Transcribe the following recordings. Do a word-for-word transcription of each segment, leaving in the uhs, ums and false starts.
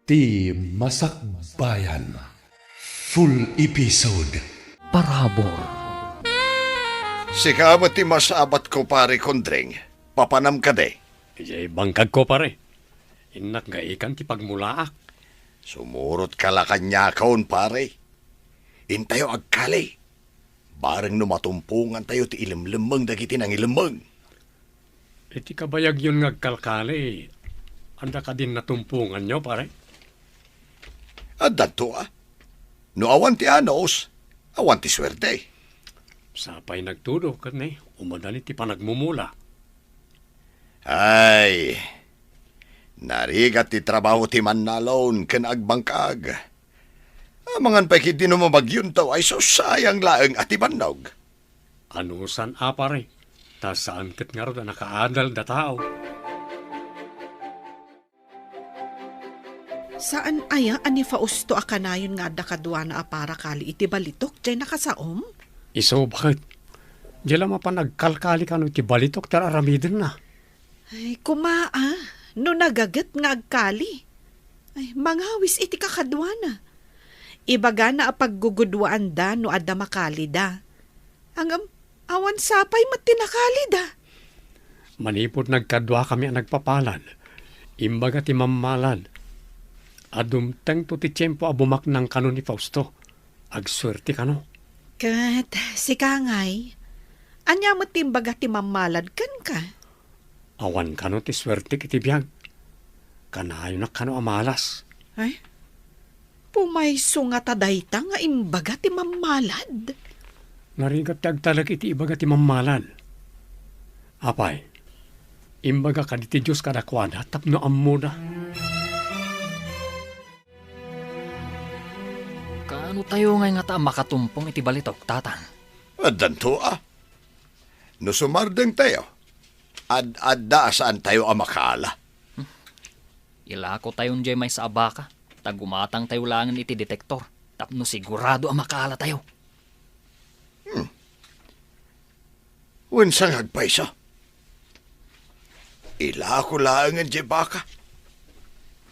Ti Masakbayan. Full episode. Parabur. Sika met ti masabatko, Pare Kondring. Papanam kadi? Idiay bangkagko, pare. Innak nga ikan ti pagmulaak. Sumurotka la kaniakon, pare. Intayo agkali. Bareng no matumpongantayo ti ilemlemmeng dagiti nangilemmeng. Iti kabayagyon nga agkalkali, adda kadin natumponganyo, pare? Addanto, a. No awan ti anus, awan ti suerte. Sapay nagtudo, ket ni, umadan iti panagmumula. Ay, narigat ti trabaho ti mannalon ken agbangkag. Amangan pay ketdi no mabagyonto, ay sus, sayang laeng a ti bannog. Anusan a, pare, ta saan ket ngarud a nakaadal da tao. Saan aya a ni Fausto a kanayon nga adda kaduana a para kali iti balitok, diay nakasaom? Isu, baket. Diay la mapan agkalkali kano iti balitok ti ar-aramidenna. Ay, kuma, a, no nagaget nga agkali. Ay, mangawis iti kakaduana. Ibagana a paggugudwaanda no adda makalida. Ngem, awan sapay met ti nakalida. Manipud nagkaduakami a nagpapalad, imbaga ti mammalad a dumtengto ti tiempo a bumaknang kano ni Fausto. Agsuerte kano. Ket sika ngay, ania met ti imbaga ti mammalad kenka? Awan kano ti suertek iti biag. Kanayonak kano a malas. Ay, pumayso ngata dayta nga imbaga ti mammalad? Narigat ti agtalek iti ibaga ti mammalad. Apay, imbaga kadi ti Dios kadakuada tapno ammoda. Kaano tayo ngay ngata a makatumpong iti balitok, Tatang? Addanto, a. No sumardengtayo, ad-adda a saantayo a makaala. Ilakotayon diay maysa a baka, ta gumatangtayo laengen iti detektor, tapno sigurado a makaalatayo. Hmm. Wen sa nga agpayso? Ilako laengen diay baka.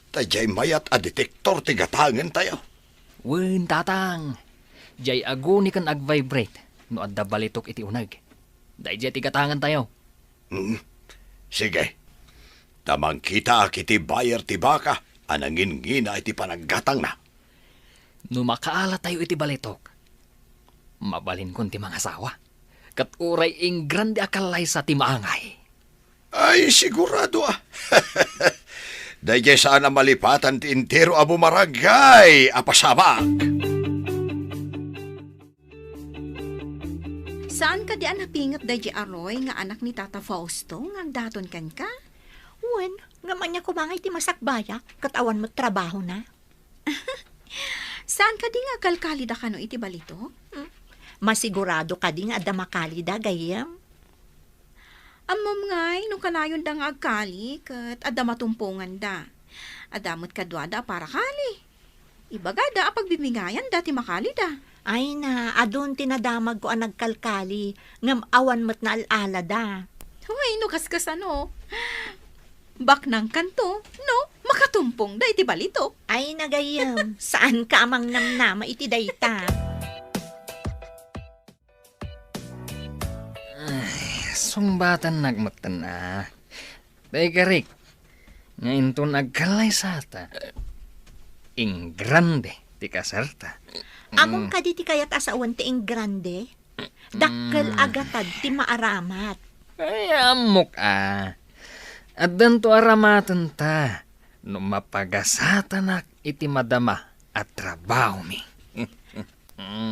Ta diay mayat a detektor ti gatangentayo. Wen, Tatang. Diay aguni ken ag-vibrate no adda balitok iti uneg. Daydiay ti gatangentayo. Hmm. Sige. Ta mangkitaak iti buyer ti baka a nangingina iti panaggatangna. No makaalatayo iti balitok, mabalinkon ti mangasawa. Ket uray ingrande a kallaysa ti maangay. Ay, sigurado, a. Daydiay saan a malipatan ti entero a bumarangay a pasamak. Saan kadi a napinget daydiay a Roy nga anak ni Tata Fausto nga agdaton kenka? Wen, ngem ania koma nga iti masakbayak, ket awan met trabahona. Saan kadi nga agkalkalida kano iti balitok? Hmm? Masigurado kadi nga adda makalida, gayyem? Ammom ngay no kanayonda nga agkali ket adda matumponganda. Adda met kaduada a parakali. Ibagada a pagbibingayanda ti makalida. Ay na, adun ti nadamagko a nagkalkali, ngem awan met naal-alada. Hoy, no kaskasano. Baknangkanto, no makatumpongda iti balitok. Ay, nagayyem, saanka a mangnamnama iti dayta. Ay, sungbatannak metten a. Daykarik, nga inton agkallaysata, ingrande ti kasarta. Ammom kadi ti kayat a sawen ti ingrande? Dakkel a gatad ti maaramat. Ay, ammok a. Addanto aramatenta no mapagasatanak iti madama a trabahomi.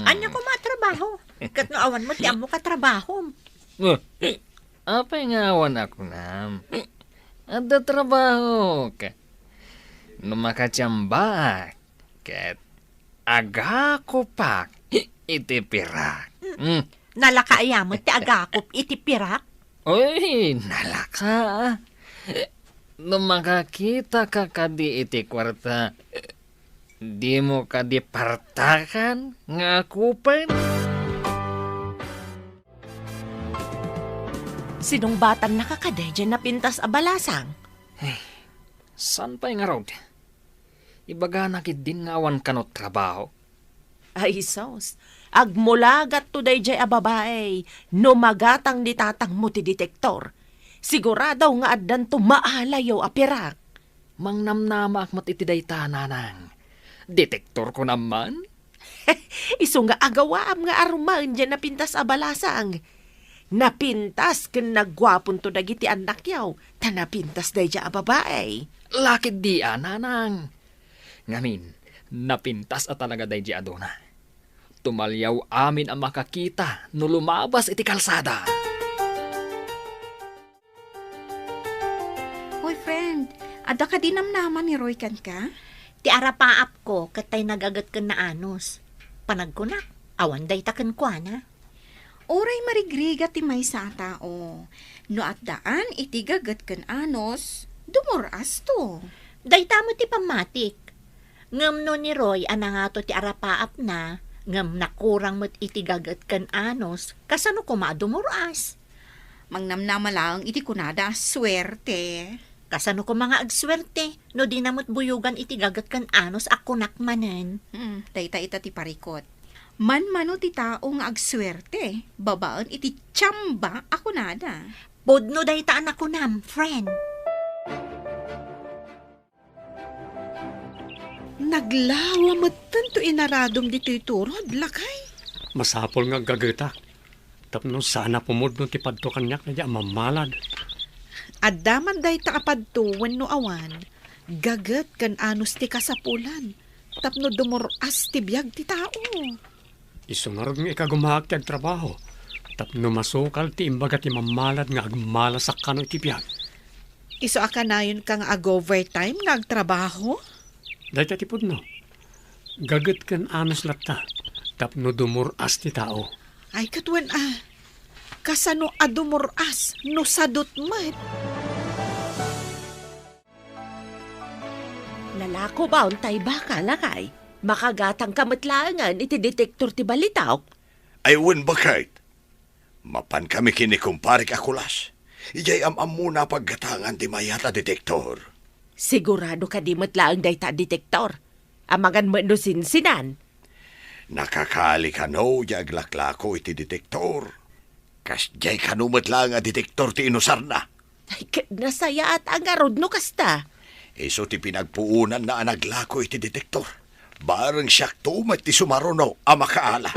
Ania koma a trabaho? Ket no awan met ti ammok a trabahom? Apay nga awan a kunam? Adda trabahok. No makatiambaak, ket agakopak iti pirak. Mm. Nalaka aya met ti agakop iti pirak? Oy, nalaka. No makakitaka kadi iti kuarta, dimo kadi partakan nga akopen? Sinungbatannaka kadi diay napintas a balasang? Ay, saan pay ngarud? Ibagana ketdin nga awan kano trabaho. Ay sus, agmulagatto daydiay a babai no magatang ni tatangmo ti detektor. Sigurado nga addanto maalayo a pirak. Mangnamnamaak met iti dayta, nanang. Detektor ko naman? Isu nga agawaam nga armaen diay napintas a balasang. Napintas ken nagguaponto dagiti annakyo, ta napintas daydiay a babai. Lakit dia, nanang. Ngamin, napintas a talaga daydiay a duna. Tumaliaw amin a makakita no lumabas iti kalsada. Hoy, friend, adda kadi namnama ni Roy kenka? Ti arapaapko ket tay nagaget ken naanus. Panagkunak, awan dayta kenkuana. Uray marigrigat ti maysa a tao, no addaan iti gaget ken anus, dumur-asto. Dayta met ti pammatik. Ngem no ni Roy a nangato ti arapaapna, ngem nakurang met iti gaget ken anus, kasano koma a dumur-as? Mangnamnama laeng iti kunada a suerte. Kasano koma nga agsuerte no dina met buyogan iti gaget ken anus a kunak manen? Hmm, dayta ita ti parikut. Manmano ti tao nga agsuerte babaen iti tsamba a kunada. Pudno dayta a nakunam, friend. Naglawa metten to inaradom ditoy turod, lakay. Masapul nga aggagetak, tapno saan a pumudno ti padto kaniak daydiay a mammalad. Adda man dayta a padto wenno awan, gaget ken anus ti kasapulan, tapno dumur-as ti biag ti tao. Isu ngarud nga ikagumaak ti agtrabaho, tapno masukal ti imbaga ti mammalad nga agmalasak kano iti biag. Isu a kanayonka nga ag-overtime nga agtrabaho? Dayta ti pudno. Gaget ken anus latta, tapno dumur-as ti tao. Ay, ket wen a, kasano a dumur-as no sadut met? Nalakobaon tay baka, lakay. Makagatangka met laengen iti detektor ti balitaok. Ay wen, baket. Mapankami ken ni kumparek a Kulas. Idiay am-ammona a paggatangan ti mayat a detektor. Sigurado kadi met laeng dayta a detektor? Amangan met no sinsinan. Nakakali kano diay aglaklako iti detektor. Kasdiay kano met laeng a detektor ti inusarna. Ay, ket nasayaat a ngarud no kasta. Isu ti pinagpuonanna a naglako iti detektor. Bareng siakto met ti sumaruno a makaala.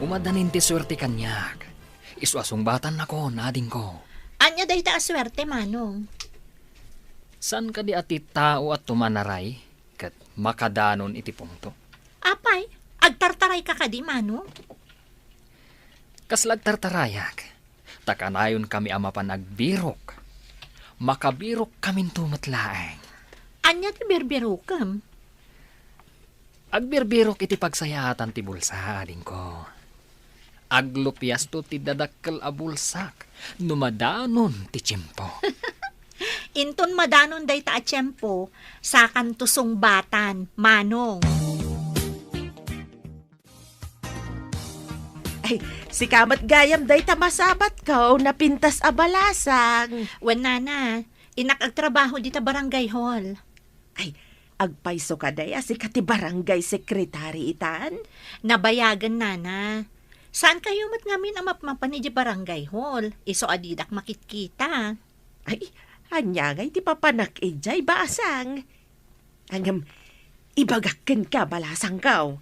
Umadanin ti suerte kaniak. Isu a sungbatannakon, adingko. Ania dayta a suerte, Manong? Saan kadi a ti tao a tumanaray ket makadanon iti pungto? Apay, agtartarayka kadi, Manong? Kasla agtartarayak, ta kanayonkami a mapan agbirok. Makabirokkaminto met laeng. Ania ti birbirokem? Agbirbirok iti pagsayaatan ti bulsa, adingko. Aglupiasto ti dadakkel a bulsak no madanon ti tiempo. Inton madanon dayta a tiempo, sakanto sungbatan, Manong. Ay, sika met gayam dayta masabatko, napintas a balasang. Wen, nana, innak agtrabaho dita barangay hall. Ay, agpayso kadi a sika ti barangay secretary itan? Nabayagen, nana. Saankayo met ngamin a mapmapan idiay barangay hall, isu a didak makitkita. Ay, ania ngay ti papanak idiay, basang? Ngem, ibagak kenka, balasangko.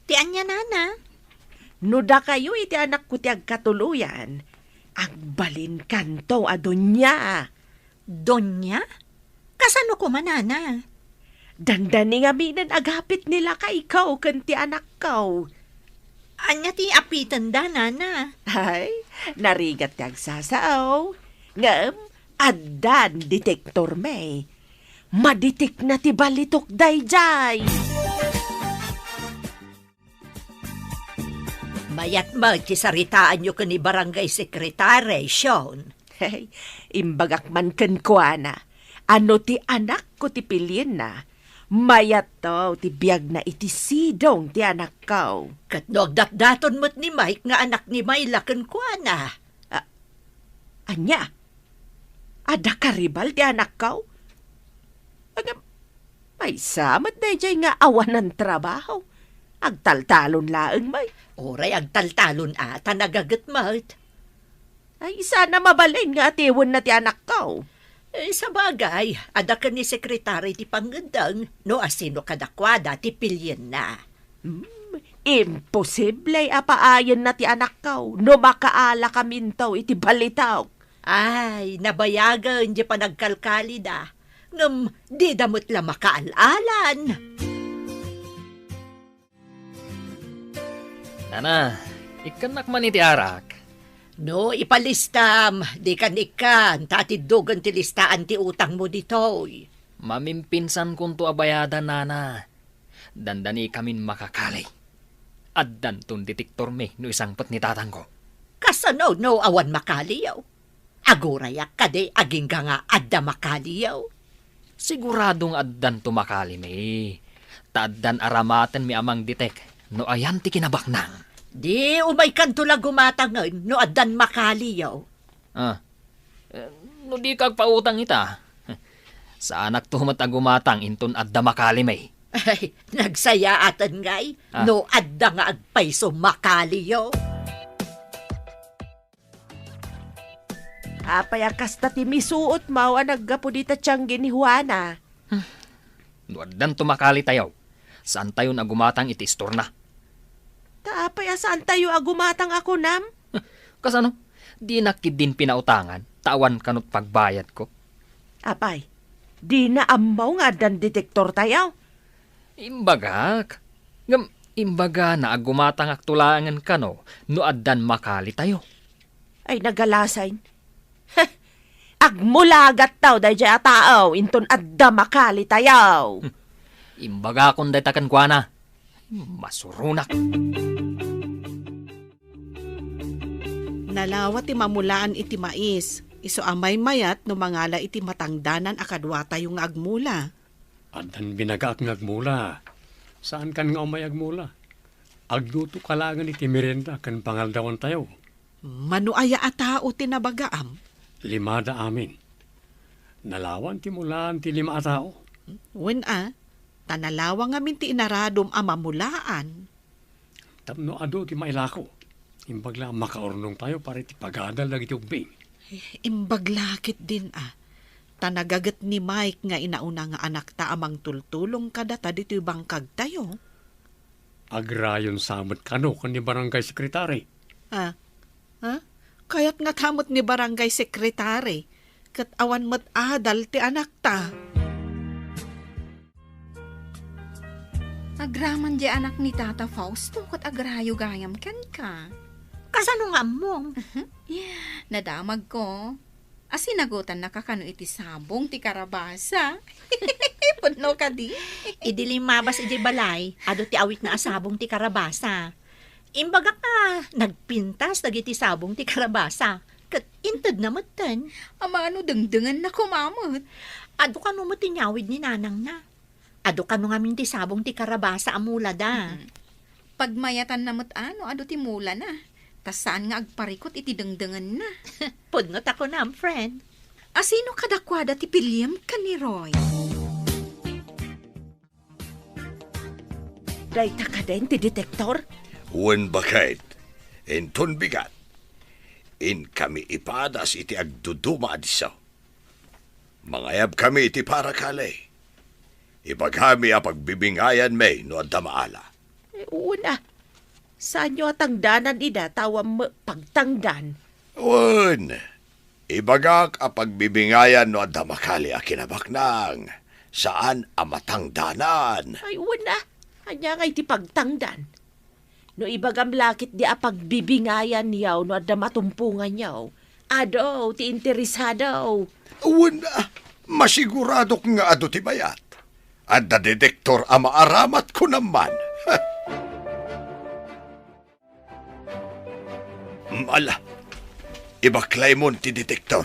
Ti ania, nana? No dakayo iti anakko ti agkatuloyan, agbalinkanto a donia. Donia? Kasano koma, nana? Dandani ngaminen a gapit ni lakayko ken ti anakko. Ania ti apitenda, nana? Ay, narigat ti agsasao. Ngem, addan detektormi. Maditikna ti balitok daydiay. Mayat met ti saritaanyo ken ni Barangay Secretary, Sean. Hey, imbagak man kenkuana, a no ti anakko ti pilienna, mayatto ti biagna iti sidong ti anakko. Ket no agdatdaton met ni Mike nga anak ni Myla kenkuana? A-, ania? Adda karibal ti anakko? Ngem, maysa met daydiay nga awanan trabaho. Agtaltalon laeng, may. Uray agtaltalon a, ta nagaget met. Ay, sana mabalin nga atiwenna ti anakko. Eh, sabagay, adda ken ni sekretari ti pangngeddeng no asino kadakuada ti pilienna. Hmm, imposible a paayenna ti anakko no makaala kaminto iti balitok. Ay, nabayagen ti panagkalkalida, ngem dida met la makaal-alan. Nana, ikkannak man iti arak. No ipalistam, dikan ikkan, ta atiddogen ti listaan ti utangmo ditoy. Mamimpinsankonto a bayadan, nana. Dandanikamin makakali. Addanton detektormi no isangpet ni tatangko. Kasano no awan makaliyo? Agurayak kadi agingga nga adda makaliyo? Sigurado nga addanto makalimi. Ta addan aramatenmi a mangdetek no ayan ti kinabaknang. Di umaykanto la gumatangen no addan makaliyo. Ah, eh, no dika agpautang ita, saanakto met a gumatang inton adda makalimi. Ay, nagsayaaten ngay, Ah. no adda nga agpayso makaliyo. Apay a kasta ti misuotmo a naggapu dita tianggi ni Juana? No addanto makalitayo, saantayon a gumatang iti istorna. Ta apay a saantayo a gumatang a kunam? Kasano? Dinak ketdin pinautangan, ta awan kanot pagbayadko. Apay, dina ammo nga addan detektortayo? Imbagak. Ngem, imbagana a gumatangakto laengen kano no addan makalitayo. Ay, nagalasayn. Heh! Agmulagattaw daydiay a tao inton adda makalitayo. Hmm. Imbagakon dayta kenkuana. Masuronak. Nalawa ti mamulaan iti mais, isu a maymayat no mangala iti matangdanan a kaduatayo nga agmula. Addan binagaak nga agmula. Saankan nga umay agmula. Agluto ka laengen iti merienda ken pangaldawantayo. Mano aya a tao ti nabagaam? Limada amin. Nalawan ti mulaan ti lima a tao. Wen a, ta nalawa ngamin ti inaradom a mamulaan. Tapno adu ti mailako, imbag la a makaurnongtayo para iti pagadal dagiti ubbing. Eh, imbag la ketdin a, ta nagaget ni Mike nga inauna nga anakta a mangtultulong kadata ditoy bangkagtayo. Agrayon sa met kano ken ni barangay secretary. Ah, ha? Kayat ngata met ni barangay secretary, ket awan met adal ti anakta. Agraman di anak ni Tata Fausto ket agrayo gayam kenka. Kasano nga ammom? Nadamagko. A, sinagutannaka kano iti sabong ti karabasa. Pudno kadi? Idi limmabas idiay balay, adu ti awitna a sabong ti karabasa. Imbagak a nagpintas dagiti sabong ti karabasa, ket intedna metten. Ammano dengdengenna koma met. Adu kano met ti inyawid ni nanangna. Adu kano ngamin ti sabong ti karabasa a mulada. Mm-mm. Pagmayatanna met a no adu ti mulana, ta saan nga agparikut iti dengdengenna. Pudno ta kunam, friend. A, sino kadakuada ti piliem ken ni Roy? Dayta kaden ti detektor? Wen baket, inton bigat, inkami ipadas iti agduduma a disso. Mangayabkami iti parakali. Ibagami a pagbibingayanmi no adda maala. Eh, una, saanyo a tangdanan ida, ta awan met pagtangdan. Wen, ibagak a pagbibingayan no adda makali a kinabaknang, saan a matangdanan. Ay, wen a, ania nga iti pagtangdan? No ibagam la ketdi a pagbibingayanyo no adda matumponganyo, adu ti interesado. Wen a, masiguradok nga adu ti bayat. Adda detektor a maaramat kunam man. Ala, ibaklaymon ti detektor.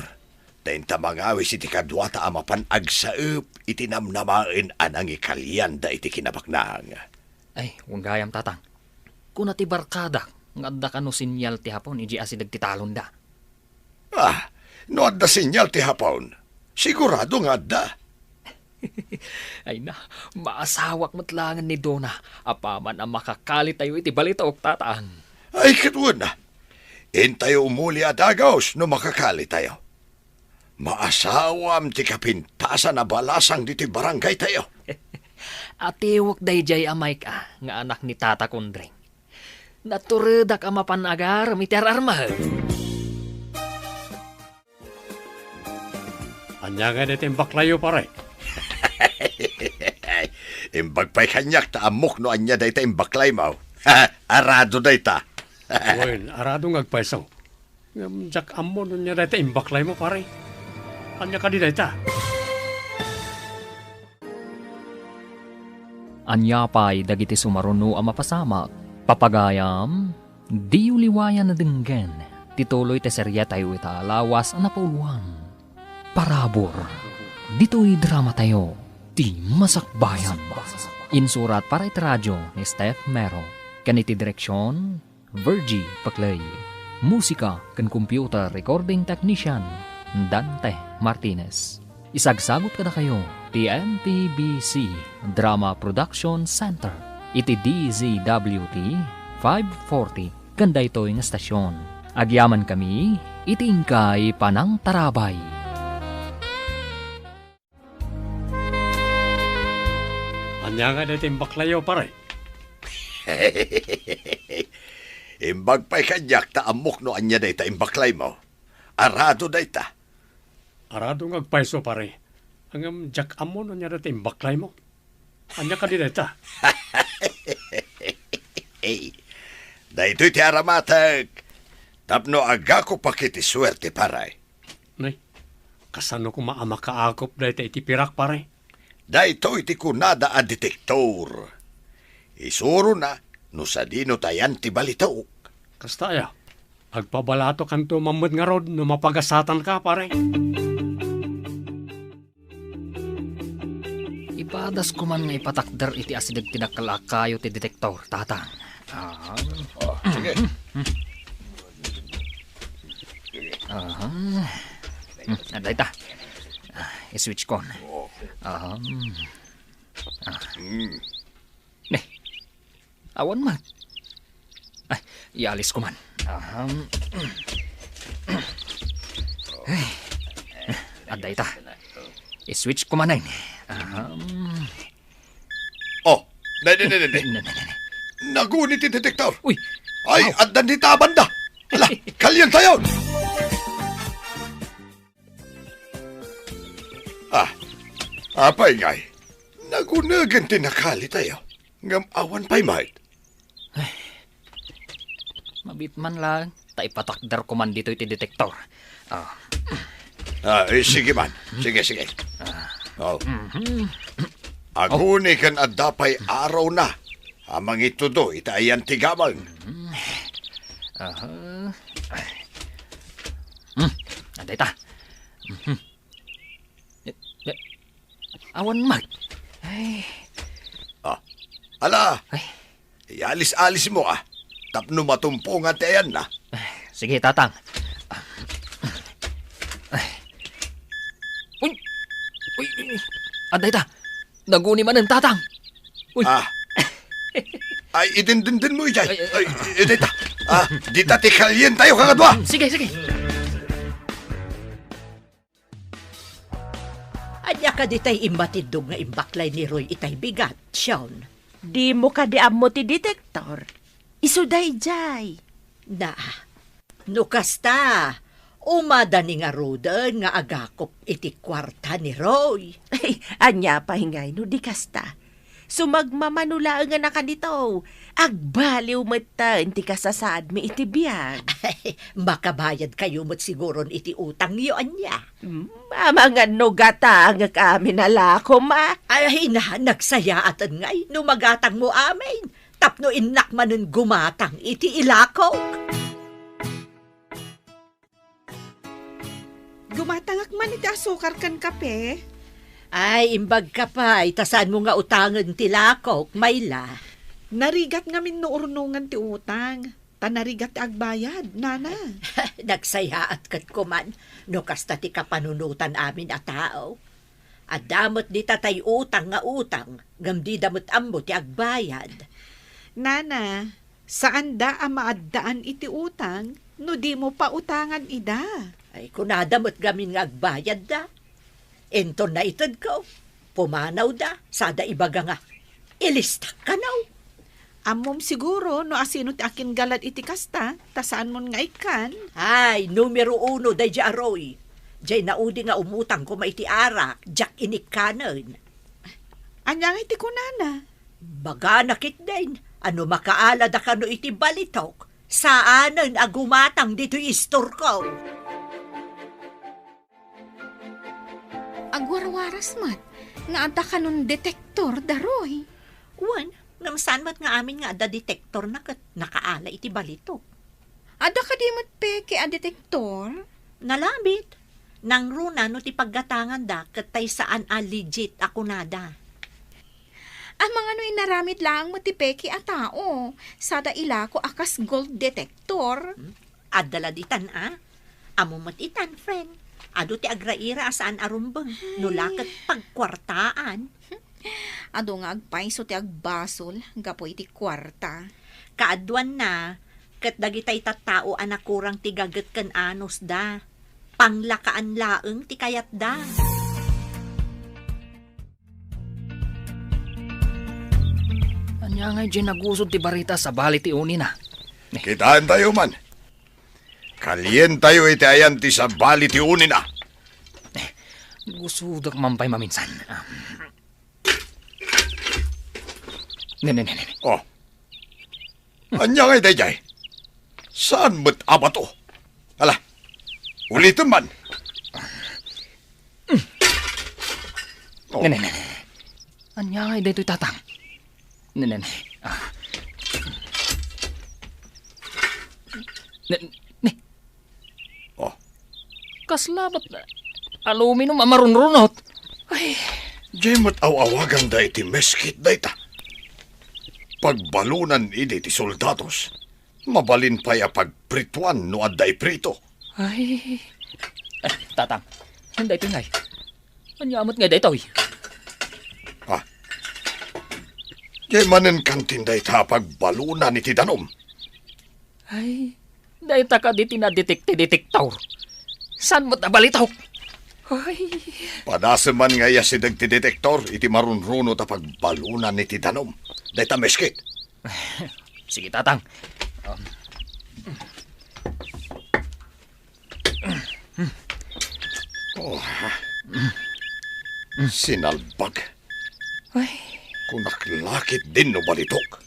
Ta inta mangawis iti kaduata a mapan agsaep iti namnamaen a nangikalianda iti kinabaknang. Ay, wen gayam, Tatang. Kuna ti barkadak nga adda kano senyal ti Hapon idi asideg ti talonda. Ah, No adda sinyal ti Hapon, sigurado nga adda. Ay na, maasawak met laengen ni Dona, apaman a makakalitayo iti balitok, Tatang. Ay, ket wen, intayo umuli a dagus no makakalitayo. Maasawam ti kapintasan a balasang ditoy barangaytayo. Atiwek daydiay a Mike a nga anak ni Tata Kundring. Naturedak a mapan agarem iti ar-armek. Ania ngay dayta imbaklayyo, pare? Imbag pay kaniak ta ammok no ania dayta imbaklaymo. Arado dayta. Wen, arado nga agpayso. Ngem diak ammo no ania dayta imbaklaymo, pare. Ania kadi dayta? Ania pay dagiti sumaruno a mapasamak? Papagayam, diyo liwayan a denggen ti tuloy ti seriatayo ita a lawas a napauluan. Parabur, ditoy dramatayo, Ti Masakbayan. Insurat para iti radio ni Steph Mero. Ken iti direksion, Virgie Paclay. Musika ken computer recording technician, Dante Martinez. Isagsagut kadakayo ti M P B C Drama Production Center iti D Z W T five forty ken daytoy nga stasyon. Agyamankami iti inkay panangtarabay. Ania nga dayta imbaklayyo, pare? Imbag pay kaniak ta ammok no ania dayta imbaklaymo. Arado dayta. Arado nga agpayso, pare. Ngem diak ammo no ania dayta imbaklaymo. Ania kadi dayta? Daytoy ti aramatek tapno agakopak iti suerte, pare. Nay, kasano koma a makaakop dayta iti pirak, pare? Daytoy ti kunada a detektor. Isurona no sadino ta ayan ti balitok. Kasta aya, agpabalatokanto man met ngarud no mapagasatanka, pare. Ipadas koman nga ipatakder iti asideg ti dakkel a kayo ti detektor, Tatang. Ah. Oh, sige. Aha. Hmm, adda ita. Ah, i-switch kon. Oh. Aha. Ah. Hmm. Ne. Awan met. Ay, ialisko man. Ahem. Ay. Adda ita. I-switch ko manen. Ahem. Oh, ne, ne, ne, ne, ne. Ne, ne, ne, ne. Naguni ti detektor. Uy. Ay, wow. Adda ni tabanda. Ala, kalientayon. Ah, apay ngay? Nagunegen ti nakalitayo. Ngem awan pay met. Ay, mabiit man lang, ta ipatakder ko man ditoy ti detektor. Ah. Ah, eh, sige man. Sige, sige. Ah. Oh. Mhm. Aguni ken adda pay arona a mangitudo ita ayan ti gameng. Mhm. Aha. Hmm. Adda ita. Mhm. Eh, eh, awan met. Ay. Ah, ala. Ay. Ialis-alismo, ah. Tapno matumpongan ti ayanna. Ay, sige, Tatang. Ay. Uy! Uy, uy, uy. Adda ita. Naguni manen, Tatang. Uy. Ah. Ay, idindindin mo, ijay. Ay, ay, ay. Ay, dita. Ah, dita ti kalientayo, kakadua. Sige, sige. Ania kadi tay immatiddog nga imbaklay ni Roy itay bigat, Sean? Dimo kadi ammo ti detektor? Isu daydiay. Na, no kasta, umadani ngaruden nga agakop iti kuarta ni Roy. Ay, ania pay ngay no di kasta? Sumagmamano laengen a kanito, agbaliw metten ti kasasaadmi iti biag. Ay, makabayadkayo met siguron iti utangyo, ania? Hmm, amangan no gatangek amin a lakom, a. Ay, na, nagsayaaten ngay no magatangmo amin, tapno innak manen gumatang iti ilakok. Gumatangak man iti asukar ken kape. Ay, imbagka pay, ta saanmo nga utangen ti lakok, Mayla. Narigat ngamin no urnongen ti utang. Ta narigat ti agbayad, nana. Nagsayaat ket kuman no kasta ti kapanunotan amin a tao. Adda met dita tay utang nga utang, ngem dida met ammo ti agbayad. Nana, saanda a maaddaan iti utang no dimo pautangan ida. Ay, kunada met gamin nga agbayadda. Inton naitedko, pumanawda, sada ibaga nga, "Ilistak kano." Ammom siguro no asino ti akingalad iti kasta, ta saanmon nga ikkan. Ay, numero uno daydiay a Roy. Diay naudi nga umutang koma iti arak, diak inikkanen. Ania ngay ti kunana? Magana ketdin, a no makaalada kano iti balitok, saanen a gumatang ditoy istorko. Agwarwaras met nga adda kanon detektor, da Roy. Wen, ngem saan met nga amin nga adda detektorna ket nakaala iti balitok. Adda kadi met peke a detektor? Nalabit. Nangruna no ti paggatanganda ket tay saan a legit a kunada. Amangan no inaramid laeng met ti peke a tao, sada ilako a kas gold detector. Hmm? Adda la ditan a. Ammo met itan, friend. Adu ti agraira a saan a rumbeng, no la ket pagkuartaan. Adu nga agpayso ti agbasol gapu iti kuarta. Kaaduanna, ket dagitay tattao a nakurang ti gaget ken anusda. Panglakaan laeng ti kayatda. Ania ngay diay nagusod ti barita sabali ti unina? Kitaentayo man. Kalientayo iti ayan ti sabali ti unina. Gusodek man pay maminsan. Ah. Ne, ne, ne, ne, ne. Oh. Ania ngay daydiay? Saan met a bato? Ala, uliten man. Oh. Ne, ne, ne, ne. Ania ngay daytoy, Tatang? Ne, ne, ne. Ah. Ne, ne. Oh. Kasla met aluminum a marunrunot. Ay. Diay met aw-awaganda iti meskit dayta. Pagbalonan idi ti soldados. Mabalin pay a pagprituan no adda iprito. Ay. Ay, Tatang, saan daytoy ngay? Ania met ngay daytoy? Ah. Diay manen kantin dayta a pagbalonan iti danum. Ay, dayta kadi ti nadetek ti detektor. Saan met a balitok? Ay. Padasem man nga iyasideg ti detektor iti marunrunot a pagbalonan iti danum. Dayta meskit. Sige, Tatang. Um. Oh. Sinalbag. Ay. Kunak la ketdin no balitok.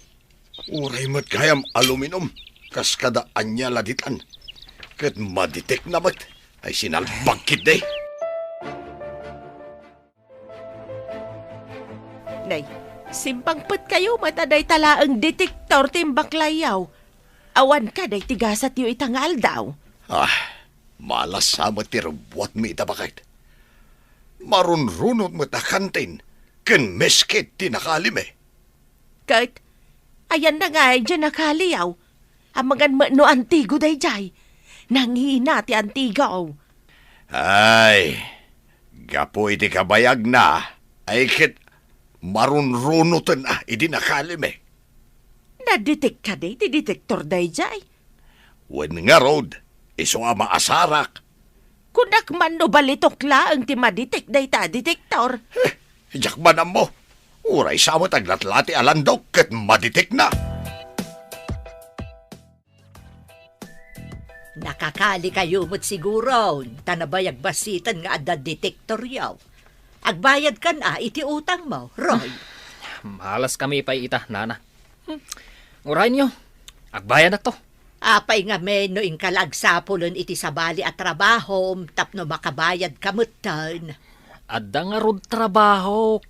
Uray met gayam aluminum, kas kada ania la ditan. Ket madetekna met, ay sinalbag ketdi. Nay, simpangpetkayo met a dayta laeng detektor ti imbaklayyo. Awan kadi ti gasatyo ita nga aldaw? Ah, malas sa met ti rubbuatmi ita, baket. Marunrunot met a kantin ken meskit ti nakalimi. Ket, ayanna ngay diay nakaliyo? Amangan met no antigo daydiay. Nangina ti antigo. Ay, gapu iti kabayagna, ay ket marunrunoten a idi nakalimi. Nadetek kadi ti detektor daydiay? Wen ngarud, isu a maasarak. Kunak man no balitok laeng ti madetek dayta a detektor. Eh, diak man ammo. Uray sa met aglatlati a landok ket madetekna. Nakakalikayo met siguron, ta nabayag bassiten nga adda detektoryo. Agbayadkan a iti utangmo, Roy. Malaskami pay ita, nana. Hmm. Urayyo, agbayadakto. Apay ngamin no inka la agsapulen iti sabali a trabahom tapno makabayadka metten? Adda ngarud trabahok,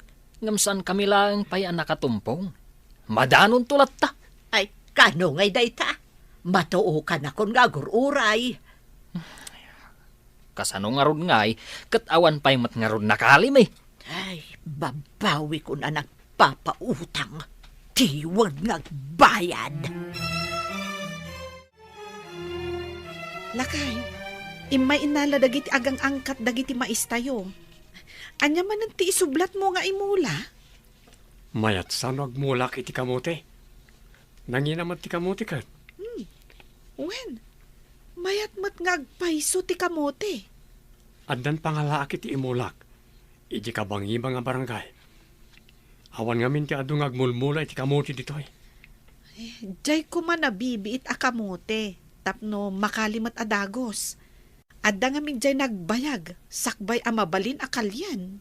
ngem saankami laeng pay a nakatumpong. Madanonto latta. Ay, kano ngay dayta? Matuokanakon nga agur-uray. Kasano ngarud ngay, ket awan pay met ngarud nakalimi? Ay, babawikon a nagpapautang. Tiwen nga agbayad. Lakay, immay innala dagiti agang-angkat dagiti maistayo. Ania manen ti isublatmo nga imula? Mayat sano agmulak iti kamote. Nangina met ti kamote ket. Hmm. Wen, mayat met nga agpayso ti kamote. Addan pangalaak iti imulak iti kabangiba nga barangay. Awan ngamin ti adu nga agmulmula iti kamote ditoy. Eh, diay koma nabibiit a kamote tapno makali met a dagus. Adda ngamin diay nagbayag sakbay a mabalin a kalian.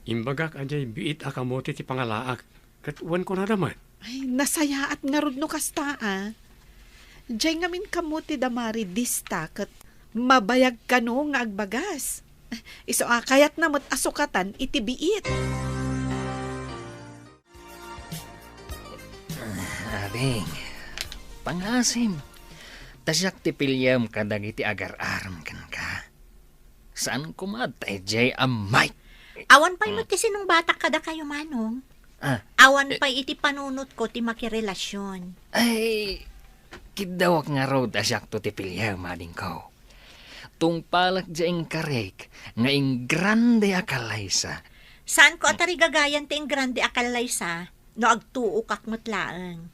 Imbagak a diay biit a kamote ti pangalaak, ket wen kunada met. Ay, nasayaat ngarud no kasta, a. Diay ngamin kamote da Mari dista ket mabayag kano nga agbagas. Isu a, kayatna met a sukatan iti biit. Ading, pangasim, ta siak ti piliem kadagiti agar-arem kenka. Saan koma ta idiay a Mike? Awan pay met ti sinungbatak kadakayo, Manong. Ah, Awan eh, pay iti panunotko ti makirelasion. Ay, kiddawak ngarud a siakto ti piliem, adingko. Tungpalek diay inkarik nga ingrande a kallaysa. Saanko a tarigagayan ti ingrande a kallaysa no agtuokak met laeng.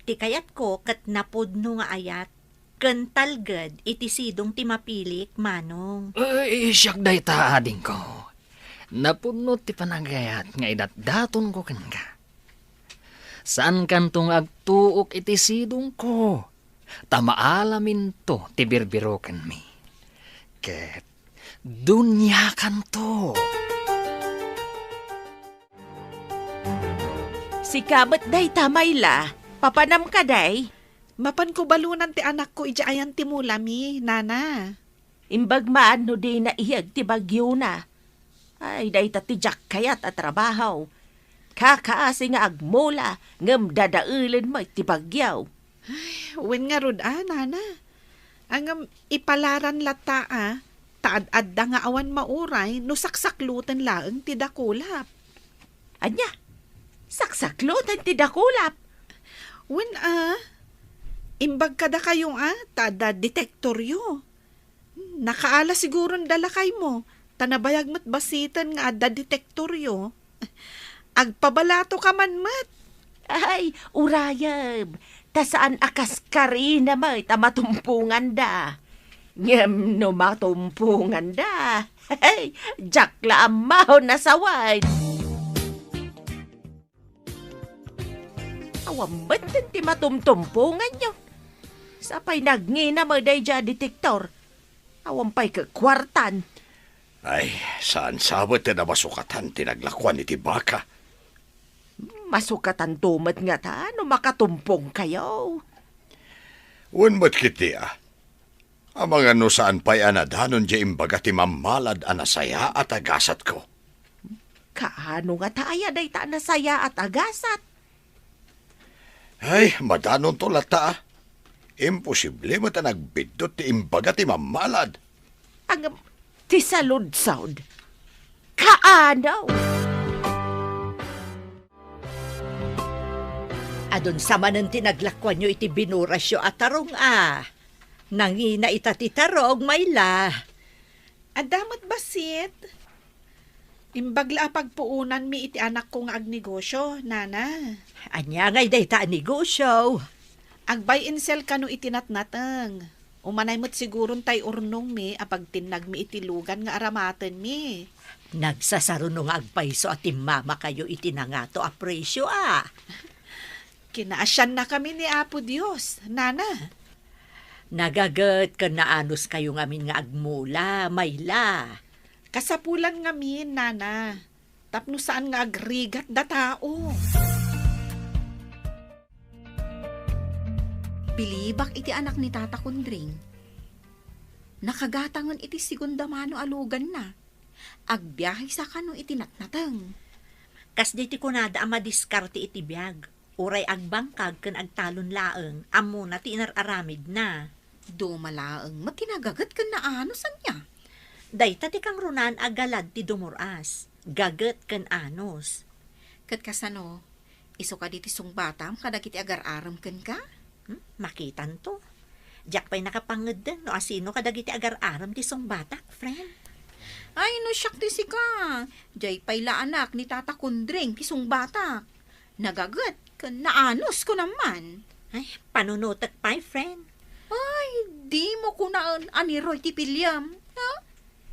Ti kayatko ket napudno nga ayat ken talged iti sidong ti mapilik, Manong. Eh, siak dayta, adingko. Napudno ti panagayat nga idatdatonko kenka. Saankanto nga agtuok iti sidongko, ta maalaminto ti birbirokenmi. Ket duniakanto. Sika met dayta, Mayla. Papanam kadi? Mapanko balunan ti anakko idiay ayan ti mulami, nana. Imbag man no dina iyeg ti bagiona. Ay, dayta ti diak kayat a trabaho. Kakaasi nga agmula, ngem dadaelen met ti bagio. Ay, wen ngarud a, nana. Ngem ipalaran latta a, ta ad-adda nga awan mauray no saksakloten laeng ti dakulap. Ania? Saksakloten ti dakulap? Wen a, imbag kadakayo a, ta adda detektoryo. Nakaala siguron da lakaymo, ta nabayag met basiten nga adda detektoryo. Agpabalato ka man met. Ay, urayem, ta saan a kas karina met a matumponganda. Ngem no matumponganda, ay, diak la ammahon a sawen. Awan met ti matumtumponganyo. Sapay nagngina met daydiay a detektor. Awan pay ket kuartan. Ay, saan sabet ti namasukatan ti naglakuan iti baka? Masukatanto met ngata no makatumpongkayo. Wen met ketdi a. Amangan no saan pay a nadanon diay imbaga ti mammalad a nasayaat a gasatko. Kaano ngata aya dayta a nasayaat a gasat? Ay, madanonto latta a. Imposible met a nagbiddut ti imbaga ti mammalad. Ngem, ti saludsod. Kaano? Adun sa manen ti naglakuanyo iti binurasyo a tarong a. Nangina ita ti tarong, Mayla. Adda met bassit. Imbag la a pagpuonanmi iti anakko nga agnegosio, nana. Ania ngay dayta a negosio? Ag-buy and sell kano iti natnateng. Umanay met siguron tay urnongmi a pagtinnagmi iti lugan nga aramatenmi. Nagsasaruno nga agpayso a timmamakayo iti nangato a presio a. Kinaasiannakami ni Apo Dios, nana. Nagaget ken naanuskayo ngamin nga agmula, Mayla. Kasapulan ngamin, nana, tapno saan nga agrigat da tao. Bilibak iti anak ni Tata Kundring. Nakagatangen iti segunda mano a luganna. Agbiahe sa kano iti natnateng. Kasdi ti kunada a madiskarte iti biag. Uray agbangkag ken agtalon laeng, ammona ti inar-aramidna. Duma laeng met ti nagaget ken naanus ania? Dayta ti kangrunaan a galad ti dumur-as, gaget ken anus. Ket kasano, isu kadi ti sungbatam kadagiti agar-arem kenka? Hmm, makitanto. Diak pay nakapangngedden no asino kadagiti agar-aram ti sungbatak, friend. Ay, no siak ti sika, diay pay la anak ni Tata Kundring ti sungbatak. Nagaget ken naanus ko naman. Ay, panunotek pay, friend. Ay, dimo kunaen a ni Roy ti piliem, ha?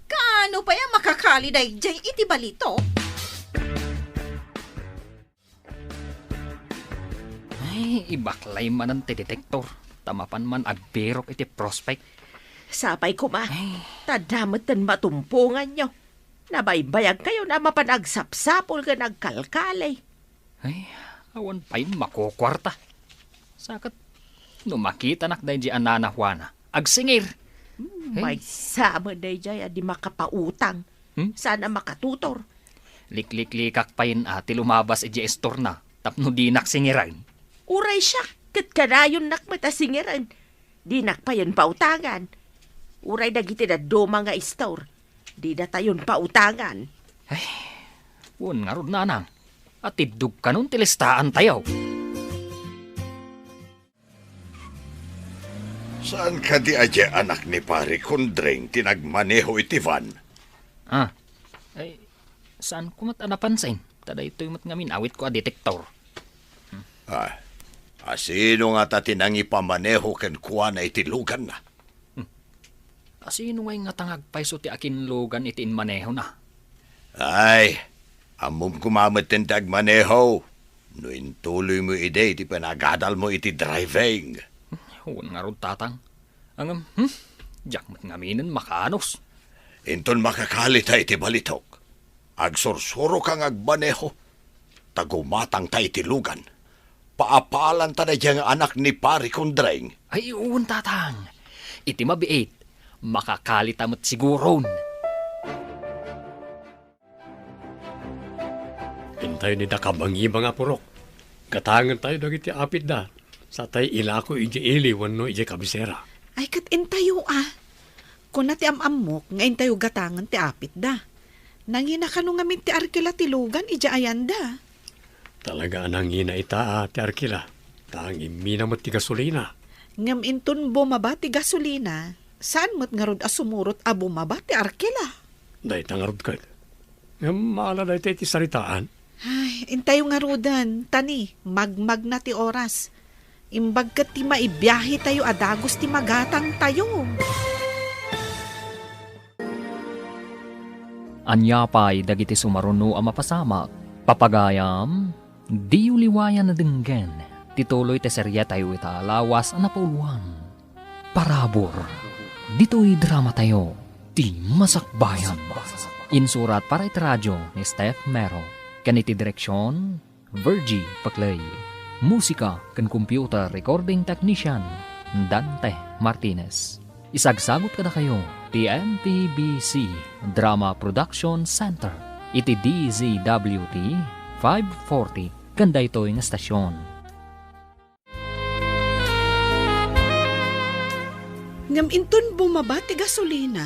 Kaano pay a makakali daydiay iti balitok? Ay, ibaklay manen ti detector, ta mapan man agbirok iti prospect. Sapay koma, ay, ta adda metten matumponganyo. Nabaybayagkayo a mapan agsapsapul ken agkalkali. Ay, awan pay makukuarta. Sa ket, no makitanak daydiay a Nana Juana, agsingir. Hmm, ay, maysa met daydiay a di makapautang. Hmm? Saan a makatutor. Likliklikak payen a ti lumabas idiay istorna tapno dinak singiren. Uray siak, ket kanayonnak met a singiren. Dinak payen pautangan. Uray dagiti dadduma nga istor, didatayon pautangan. Ay, wen ngarud, nanang, a tiddogkanon ti listaantayo. Saan kadi a diay anak ni Pari Kundring ti nagmaneho iti van? Ah, ay, saan ko met a napansin? Ta daytoy met ngamin awitko a detektor. Ah, asino ngata ti nangipamaneho kenkuana iti luganna? Hmm. Asino ngay ngata nga agpayso ti akinlugan iti immanehona? Ay, ammom koma metten ti agmaneho. No intuloymo idi ti panagadalmo iti driving. Wen ngarud, tatang. Ngem, hmm, diak met ngaminen makaanus. Inton makakalita iti balitok, agsursuroka nga agmaneho, ta gumatangta iti lugan. Paapalanta daydiay nga anak ni Pari Kundreng. Ay, wen, tatang. Iti mabiit, makakalita met siguron. Intayo ni dakabangibang a purok. Gatangentayo dagiti apitda. Sa tay ilako idiay ili wenno idiay kabisera. Ay, ket intayo, a. Kuna ti am-ammok nga intayo gatangen ti apitda. Nangina kano ngamin ti arkila ti lugan idiay ayanda? Talaga a nangina ita a ti arkila. Ta ngimmina met ti gasolina. Ngem inton bumaba ti gasolina, saan met ngarud a sumurot a bumaba ti arkila? Dayta ngarud ket. Ngem maala dayta iti saritaan. Ay, intayo ngaruden, ta ni, magmagna ti oras. Imbag ket ti maibiahetayo a dagus ti magatangtayo. Ania pay dagiti sumaruno a mapasamak? Papagayam, diyo liwayan a denggen ti tuloy ti seriatayo ita a lawas a napauluan. Parabur. Ditoy dramatayo, Ti Masakbayan. Insurat para iti radio ni Steph Mero. Ken iti direksion, Virgie Paclay. Musika ken computer recording technician, Dante Martinez. Isagsagut kadakayo ti M P B C Drama Production Center iti D Z W T five forty ken daytoy nga estasion. Ngem inton bumaba ti gasolina,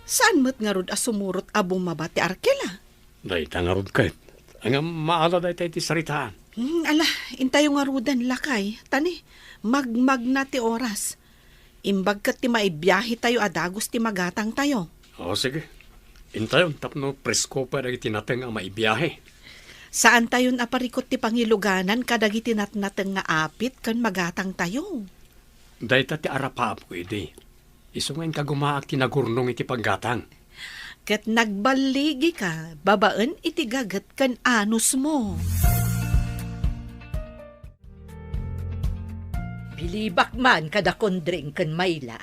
saan met ngarud a sumurot a bumaba ti arkila? Dayta ngarud ket. Ngem maala dayta iti saritaan. Hmm, ala, intayo ngaruden, lakay. Ta ni, magmagna ti oras. Imbag ket ti maibiahetayo a dagus ti magatangtayo. O, sige. Intayon tapno presko pay dagiti nateng a maibiahe. Saantayon a parikut ti pangiluganan kadagiti natnateng nga apit ken magatangtayo. Dayta ti arapaapko idi. Isu nga inkagumaak ti nagurnong iti paggatang. Ket nagballigika babaen iti gaget ken anusmo. Bilibak man kada Kondring ken Mayla.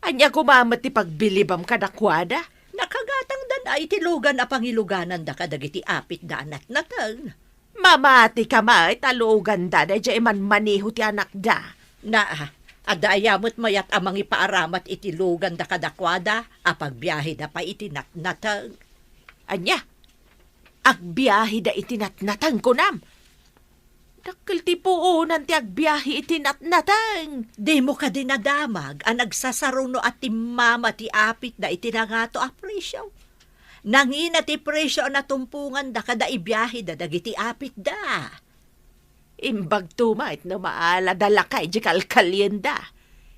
Ania koma met ti pagbilibam kadakuada? Nakagatangdan a iti lugan a pangilugananda kadagiti apitda a natnateng. Mamati ka met a luganda daydiay manmaneho ti anakda. Na, adda aya met mayat a mangipaaramat iti luganda kadakuada a pagbiaheda pay iti natnateng? Ania? Agbiaheda iti natnateng, kunam? Dakkel ti puonan ti agbiahe iti natnateng. Dimo kadi nadamag a nagsasaruno a timmama ti apitda iti nangato a presio? Nangina ti presio a natumponganda kada ibiaheda dagiti apitda. Imbagto met no maalada lakay di kalkalienda.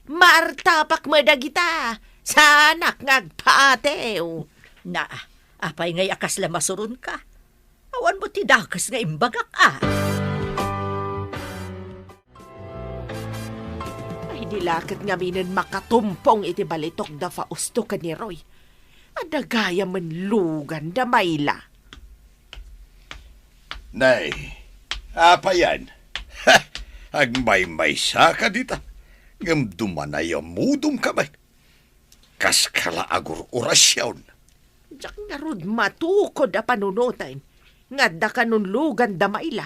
Maartapak met dagita. Saanak nga agpaatew. Na, apay ngay a kasla masuronka? Awan met ti dakes nga imbagak, a. Ay, di la ket ngaminen makatumpong iti balitok da Fausto ken ni Roy. Adda gayam met lugan da Mayla. Nay, apayan? Ha! Agmaymaysa ka dita. Ngem dumanayamudom ka met. Kas kala agur-orasion. Diak ngarud matukod a panunoten nga adda kanon lugan da Mayla.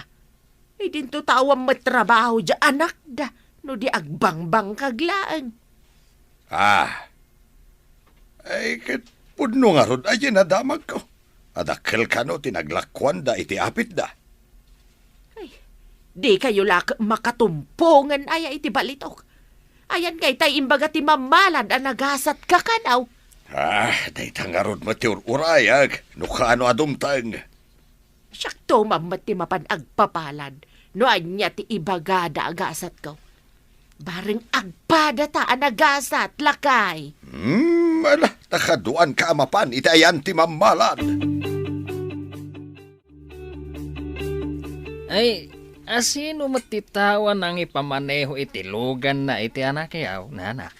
Idinto ta awan met trabaho diay anakda no di agbangbangkag laeng. Ah. Ay, ket pudno ngarud a diay nadamagko. Adakkel kano ti naglakuanda iti apitda. Ay, dikayo la makatumpong aya iti balitok. Ayan ngay tay imbaga ti mammalad a nagasat ka kano. Ah, dayta ngarud met ti ur-urayag, no kano a dumteng. Siakto man met ti mapan agpapalad no ania ti ibagada a gasatko. Bareng agpadata a nagasat, lakay. Hmm, ala, nakaduan ka a mapan iti ayan ti mammalad. Ay, asino met ti tao a nangipamaneho iti luganna iti anakyaw, nana?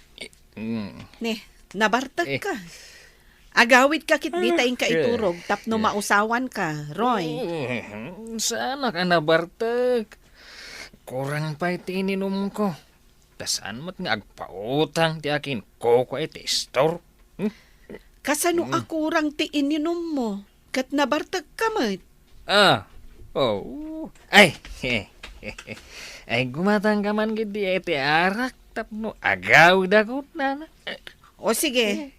Mm. Ne, nabartek Eh. ka. Agawid ka ket dita inka Eh. iturog tapno Eh. mausawan ka, Roy. Mm, saanak a nabartek. Kurang pay ti ininumko. Ta saan met nga agpautang ti akinkukua iti istor. Hmm? Kasano a Mm. kurang ti ininummo? Ket nabartek ka met. Ah, oo. Ay, ay, gumatang ka man gid iti arak tapno agawidakon, nana. O sige, Eh.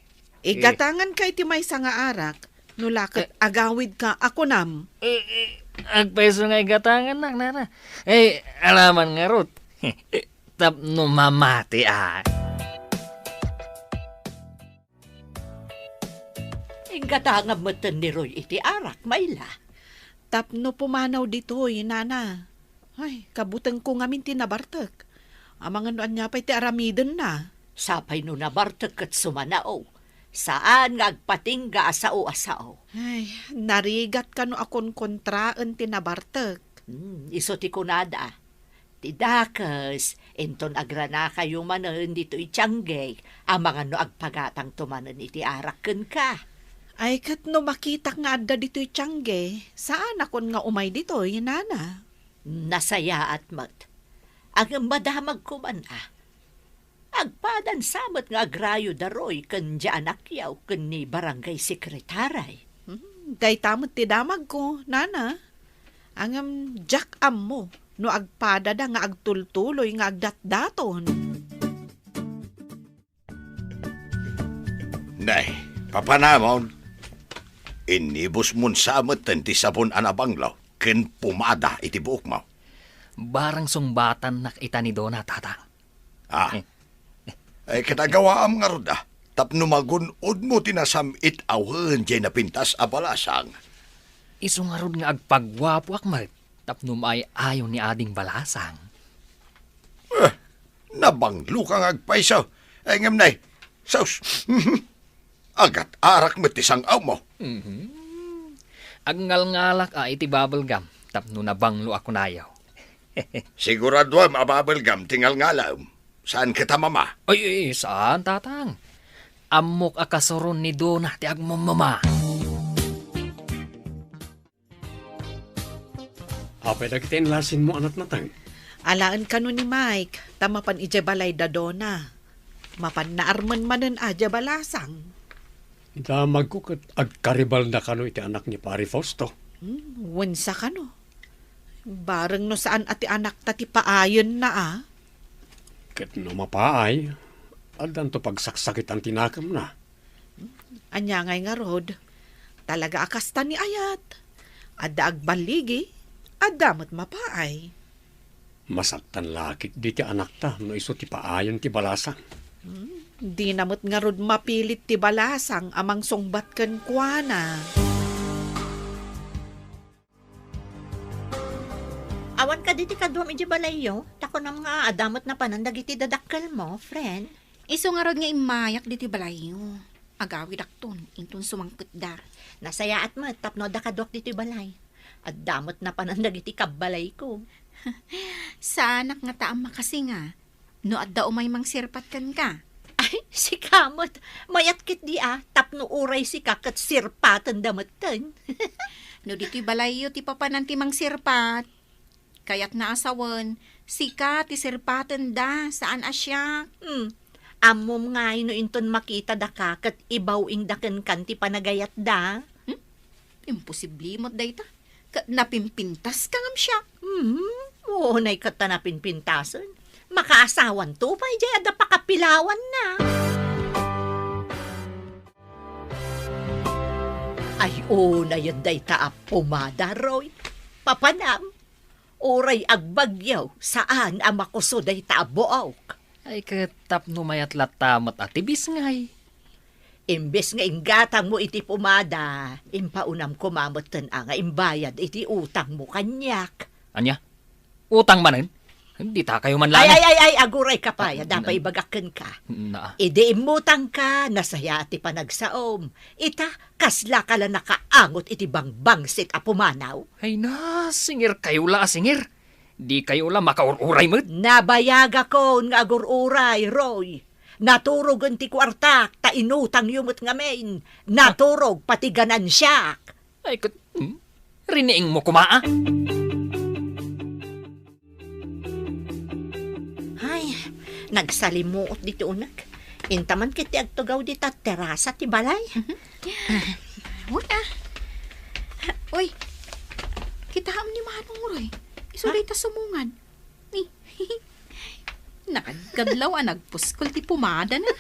igatangan ka iti maysa nga arak, no la ket Eh. agawid ka a kunam. Eh, eh, agpayso nga igatangannak, nana. Eh, alaman ngarud. Tapno mamati, a. Inggatangam metten ni Roy iti arak, Mayla. Tapno pumanaw ditoy, nana. Ay, kabutengko ngamin ti nabartek. Amangan no ania pay ti aramidenna. Sapay no nabartek ket sumanaw. Saan nga agpatingga a sao a sao. Ay, narigat kano a konkontraen ti nabartek. Hmm, isu ti kunada. Ti dakes, inton agranakayo manen ditoy tiangge, amangan no agpagatangto manen iti arak kenka. Ay, ket no makitak nga adda ditoy tiangge, saanakon nga umay ditoy, nana. Nasayaat met. Ngem madamagko man a. Agpadan sa met nga agrayo da Roy ken diay anakyaw ken ni barangay sekretary. Hmm, dayta met ti damagko, nana. Ngem diak ammo no agpadada nga agtultuloy nga agdatdaton. Nay, papanamon, inibusmon sa metten ti sabon a nabanglo ken pomada iti buokmo. Barang sungbatannak ita ni Dona, Tatang. Ah. Eh. Ay, ket agawaam ngarud, a, tapno magun-odmo ti nasam-it awen diay napintas a balasang. Isu ngarud nga agpaguapoak met tapno maay-ayo ni Ading Balasang. Eh, nabanglo ka nga agpayso. Ay, ngem nay, sus, mhm. Agat-arak met ti sang-awmo. Mhm. Agngalngalak a iti bubble gum tapno nabanglo a kunayo. Siguraduem a bubble gum ti ngalngalem. Saan ket a mama? Ay, ay, saan, Tatang. Ammok a kasuron ni Dona ti agmamama. Apay dagiti enlasinmo, anak, natang? Alaen kano ni Mike, ta mapan idiay balay da Dona. Mapan naarmen manen a diay balasang. Damagko ket agkaribalda kano iti anak ni Pari Fausto. Hmm, wensa kano. Bareng no saan a ti anakta ti paayenna, a. Ket no mapaay, addanto pagsaksakitan ti nakemna. Ania ngay ngarud? Talaga a kasta ni ayat. Adda agballigi, adda met mapaay. Masaktan la ketdi ti anakta no isu ti paayen ti balasang. Hmm, dina met ngarud mapilit ti balasang a mangsungbat kenkuana. Awan kadi ti kaduam idiay balayyo? Ta kunam nga adda met napanan dagiti dadakkelmo, friend. Isu ngarud nga immayak ditoy balayyo. Agawidakton, inton sumangpetda. Nasayaat met tapno adda kaduak ditoy balay. Adda met napanan dagiti kabbalayko. Saanak ngata a makasinga no adda umay mangsirpat kenka. Ay, sika met. Mayat ketdi a, tapno uray sika ket sirpatenda metten. No ditoy balayyo ti papanan ti mangsirpat, kayatna a sawen, sika ti sirpatenda, saan a siak. Hmm. Ammom ngay no inton makitadaka ket ibaw-ingda kenkan ti panagayatda? Hmm? Imposible met dayta. Ket napimpintaska ngem siak. Hmm, unay ket ta napimpintasen. Makaasawanto pay diay adda pakapilawanna. Ay, unayen dayta a pomada, Roy. Papanam, uray agbagyo, saan a makuso dayta a buok. Ay, ket tapno mayat latta met a ti bisngay. Imbes nga inggatangmo iti pomada, impaunam koma metten a nga imbayad iti utangmo kaniak. Ania? Utang manen? Dita kayo man laeng. Ay, ay, ay, ay, agurayka pay, ah, adda pay ibagak kenka. Na. Idi immutangka, nasayaat ti panagsaom. Ita, kaslaka la nakaangot iti bangbangsit a pumanaw. Ay na, singir kayo la a singir. Di kayo la makaur-uray met. Nabayagakon nga agur-uray, Roy. Naturogen ti kuartak, ta inutangyo met ngamin. Naturog pati ganansiak. Ay, ket, hmm? Riniingmo koma, a? Ay, nagsalimuot ditoy unek. Inta man ket ti agtugaw dita terasa ti balay. Mhm. Uy, ah. Uy, kitaem ni Manong Roy. Isu dayta sumungad. Ni, nakadkadlaw a nagpuskol ti pomadana.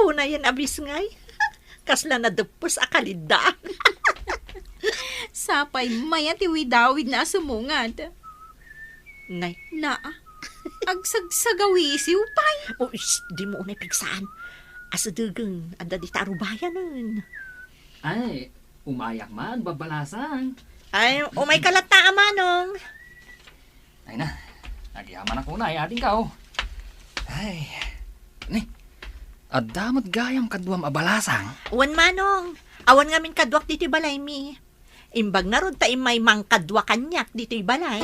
Unayen a bisngay. Kasla nadeppes a kalidda. Sapay mayat ti widawidna a sumungad. Nay. Naa. Agsagsagawisiw pay. O, shh, dimo unay pigsaan. Asidegen, adda dita a rubayanen. Ay, umayak man, Babalasang. Ay, umayka latta, a Manong. Ay na, agyamanak unay, adingko. Ay, ni, adda met gayam kaduam a balasang? Wen, Manong, awan ngamin kaduak ditoy balaymi. Imbag ngarud ta immay mangkadua kaniak ditoy balay.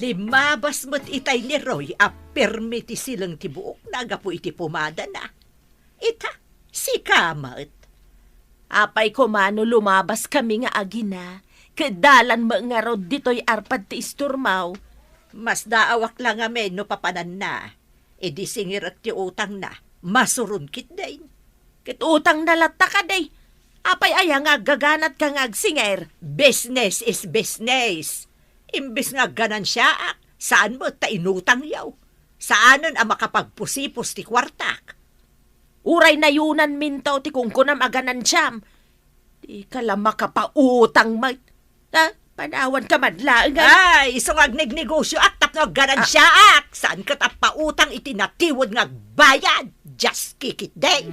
Limabas met itay ni Roy a permi ti sileng ti buokna gapu iti pomadana. Ita, sika met. Apay koma no lumabaskami nga agina, ket dalan met ngarud ditoy arpad ti isturmaw? Masdaawak la ngamin no papananna. Idi singirek ti utangna, masuron ketdin. Ket utangna latta kadi. Apay aya nga aggaganatka nga agsingir? Business is business. Imbes nga agganansiaak, saan met ta inutangyo. Saanen a makapagpusipos ti kuartak. Uray nayunanminto ti kunkunam a ganansiam. Dika la makapautang met. Ha? Panawanka man laeng, ay. Ay, isu nga agnegnegosioak tapno agganansiaak. Ah. Saan ket a pautang iti natiwed nga agbayad. Dios kikit day.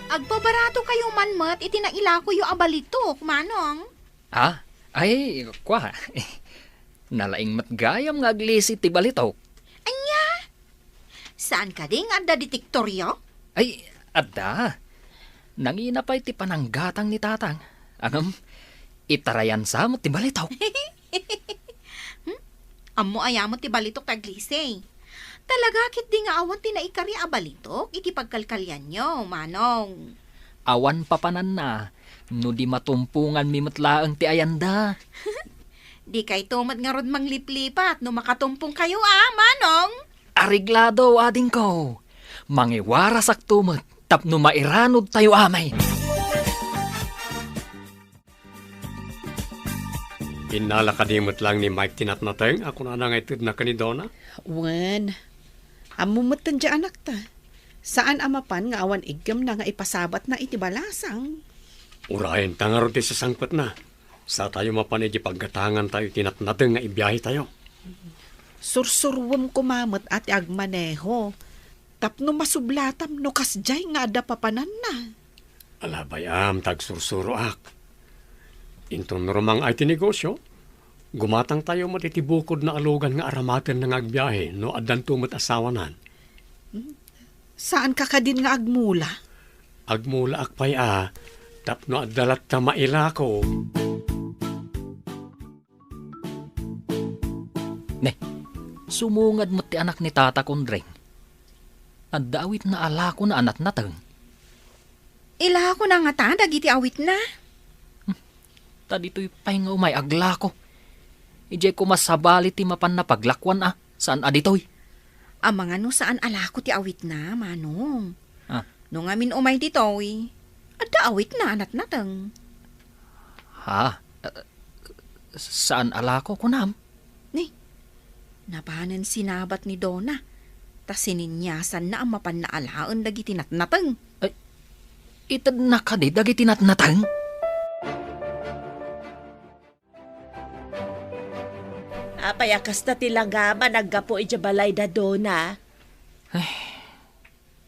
Agpabarato kayo man met iti nailakoyo a balitok, Manong. Ah? Ay, kua. Nalaing met gayam nga aglisi ti balitok. Ania? Saan kadi nga adda detektoryo? Ay, adda. Nangina pay ti pananggatang ni Tatang. Ngem, itarayan sa met ti balitok. Hmm? Ammo aya met ti balitok ti aglisi? Talaga ketdi nga awan ti naikari a balitok iti pagkalkalianyo, Manong? Awan papananna, no di matumponganmi met laeng ti ayanda. Dikayto met ngarud mangliplipat no makatumpongkayo a, Manong? Areglado, adingko. Mangiwarasakto met tapno mairanudtayo amin. Innala kadi met laeng ni Mike ti natnateng a kunana nga itedna ken ni Donna? Wen, ammo metten ti anakta. Saan a mapan nga awan iggemna nga ipasabatna iti balasang. Urayen ta ngarud ti sasangpetna. Satayo mapan iti paggatangantayo iti natnateng nga ibiahetayo. Sursuruem koma met a ti agmaneho. Tapno masublatam no kasdiay nga adda papananna. Ala, bay-am ta agsursuroak. Inton rumang-ay ti negosio, gumatangtayo met iti bukodna a lugan nga aramatenna nga agbiahe no addanto met asawanan. Hmm? Saanka kadin nga agmula? Agmulaak pay a, tapno adda latta mailako. Ne, sumungad met ti anak ni Tata Kondreng. Adda awitna a lakona a natnateng. Ilakona ngata dagiti awitna? Hmm, ta ditoy pay nga umay aglako. Idiay koma sabali ti mapanna paglakuan a, saan a ditoy. Amangan no saan a lako ti awitna, Manong. Ah. No ngamin umay ditoy, adda awitna a natnateng. Ha? Eh, saan a lako, kunam? Ni, napanen sinabat ni Dona, ta sininyasanna a mapanna alaen dagiti natnateng. Ay, itedna kadi dagiti natnateng? Apay a kasta ti langama naggapu idiay balay da Dona? Ay,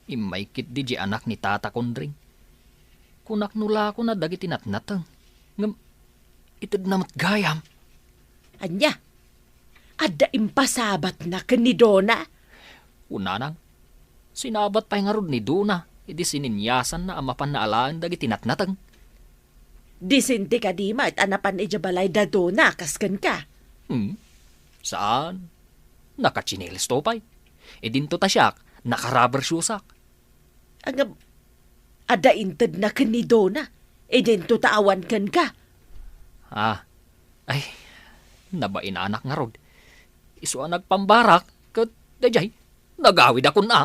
immay ketdi diay anak ni Tata Kondreng. Kunak no lakona dagiti natnateng. Ngem, itedna met gayam. Ania? Adda impasabatna ken ni Dona? Kunana, sinabat pay ngarud ni Dona, idi sininyasanna a mapanna alaen dagiti natnateng. Disente kadi met a napan idiay balay da Dona kas kenka? Hmm? Saan? Nakatsineles to pay. Idinto ta siak, nakarubber shoesak. Ngem, adda intedna ken ni Dona, idinto ta awan kenka. Ah, ay, nabainanak ngarud. Isu a nagpambarak, ket daydiay, nagawidakon a.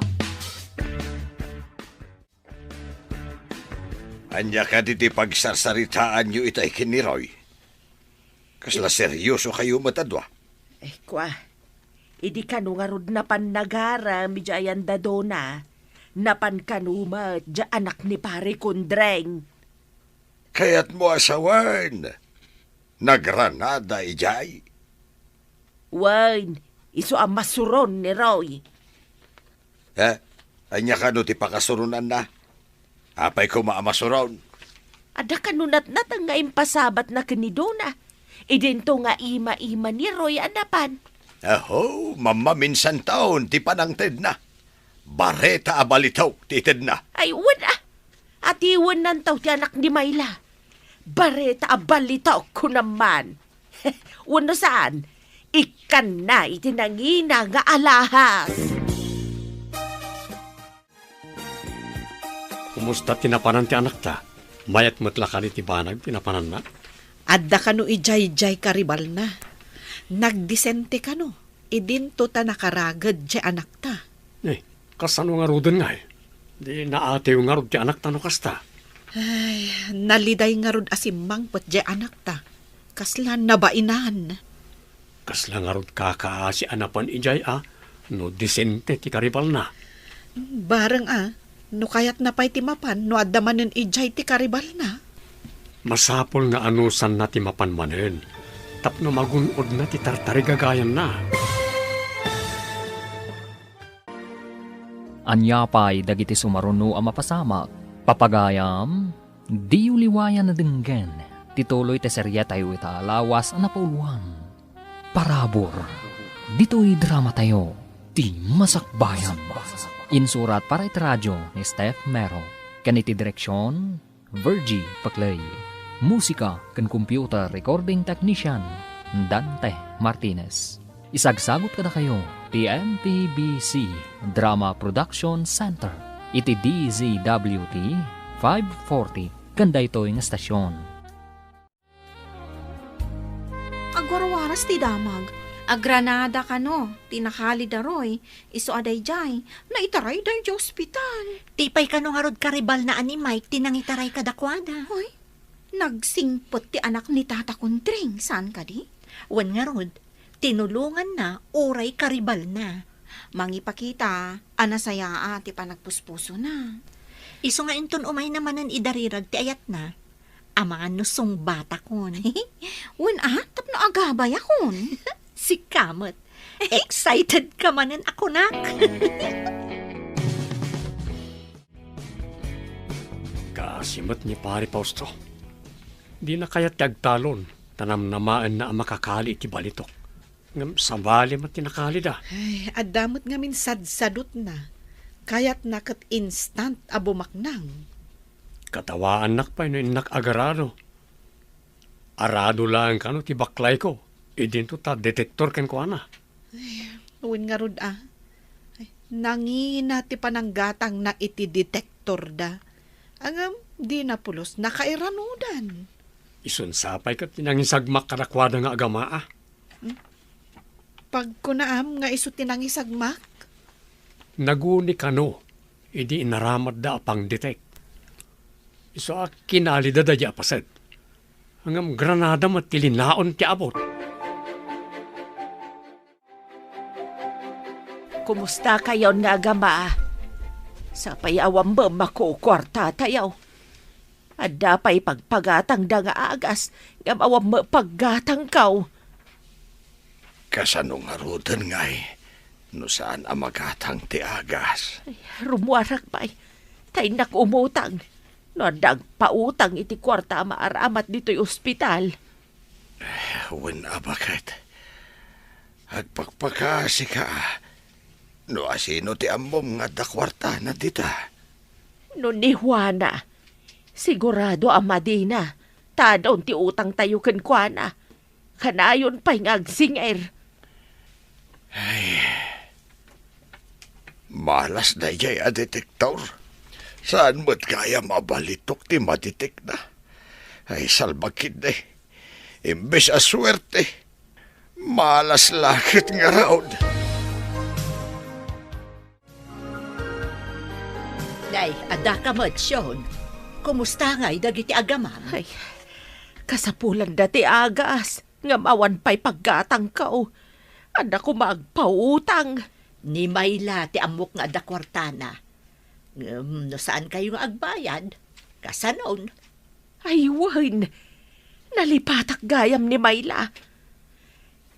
Ania kadi ti pagsarsaritaanyo itay ken ni Roy? Kasla seriosokayo met a dua? Eh, kua, idi kano ngarud napan nagaram idiay ayan da Dona, napan kano met diay anak ni Pare Kondreng. Kayatmo a sawen, nagranada idiay? Wen, isu a masuron ni Roy. Eh, ania kano ti pakasuronanna? Apay koma a masuron? Adda kano natnateng nga impasabatna ken ni Dona. Idinto nga ima-ima ni Roy a napan. Aho, mammaminsan taon ti panangtedna. Bareta a balitok ti itedna. Ay, wen a. Atiwennanto ti anak ni Mayla. Bareta a balitok, kunam man. Wenno saan, ikkanna iti nangina nga alahas. Kumusta ti napanan ti anakta? Mayat met la kadi ti banag ti napananna? Adda kano idiay diay karibalna. Nagdisente kano. Idinto ta nakaraged diay anakta. Eh, kasano ngaruden ngay? Di naatew ngarud ti anakta no kasta? Ay, naliday ngarud a simmangpet diay anakta. Kasla nabainan. Kasla ngarud kakaasi a napan idiay a no disente ti karibalna? Bareng a, no kayatna pay ti mapan no adda manen idiay ti karibalna. Masapul nga anusanna ti mapan manen tapno magun-odna ti tartarigagayanna. Ania pay dagiti sumaruno a mapasamak? Papagayam, diyo liwayan a denggen ti tuloy ti serietayo ita a lawas a napauluan. Parabur, ditoy dramatayo, ti Masakbayan. Insurat para iti radio ni Steph Mero, ken iti direksion, Virgie Paclay. Musika ken computer recording technician, Dante Martinez. Isagsagut kadakayo ti M P B C Drama Production Center iti D Z W T five forty ken daytoy nga estasion. Agwarwaras ti damag. Agranada kano ti nakali da Roy, isu a daydiay, naitaray da idiay ospital. Ti pay kano ngarud karibalna a ni Mike ti nangitaray kadakuada? Hoy, nagsingpet ti anak ni Tata Kondreng, saan kadi? Wen ngarud, tinulonganna uray karibalna. Mangipakita a nasayaa ti panagpuspusona. Isu nga inton umayna manen idarirag ti ayatna, amangan no sungbatakon. Wen a, tapno agabayakon. Sika met. Excited ka manen a kunak. Asi met ni Pari Fausto. Dina kayat ti agtalon, ta namnamaenna a makakali iti balitok. Ngem sabali met ti nakalida. Ay, adda met ngamin sadsadutna. Kayatna ket instant a bumaknang. Katawaannak pay no innak agarado. Arado laeng kano ti baklayko. Idinto ta detektor kenkuana. Ay, wen ngarud a. Ay, nangina ti pananggatangna iti detektorda. Ngem, dina pulos nakairanudan. Isun sapay ket ti nangisagmak kadakuada nga agama a. Hmm? Pagkunaam nga isu ti nangisagmak? Naguni kano idi inaramatda a pangdetek. Isu a kinalida daydi a paset. Ngem granada met ti linaon ti abut. Kumusta kayon nga agama? Sapay awan met makukuartatayo. Adda pay pagpagatangda nga agas, ngem awan met paggatangko. Kasano ngaruden ngay no saan a magatang ti agas? Ay, rummuarak pay, ta innak umutang. No adda agpautang iti kuarta a maaramat ditoy ospital. Wen a baket. Agpakpakaasika. No asino ti ammom nga adda kuartana dita? No ni Juana, sigurado a madina, ta adun ti utangtayo kenkuana. Kanayon pay nga agsingir. Ay, malas daydiay a detektor. Saan met gayam a balitok ti madetekna? Ay, salbag ketdi. Imbes a suerte, malas la ket ngarud. Nay, adda ka met, Sean. Kumusta ngay dagiti agamam? Ay, kasapulanda ti agas, ngem awan pay paggatangko. Adda koma agpautang. Ni Mayla ti ammok nga adda kuartana. Ngem no saankayo nga agbayad, kasanon? Ay, wen. Nalipatak gayam ni Mayla.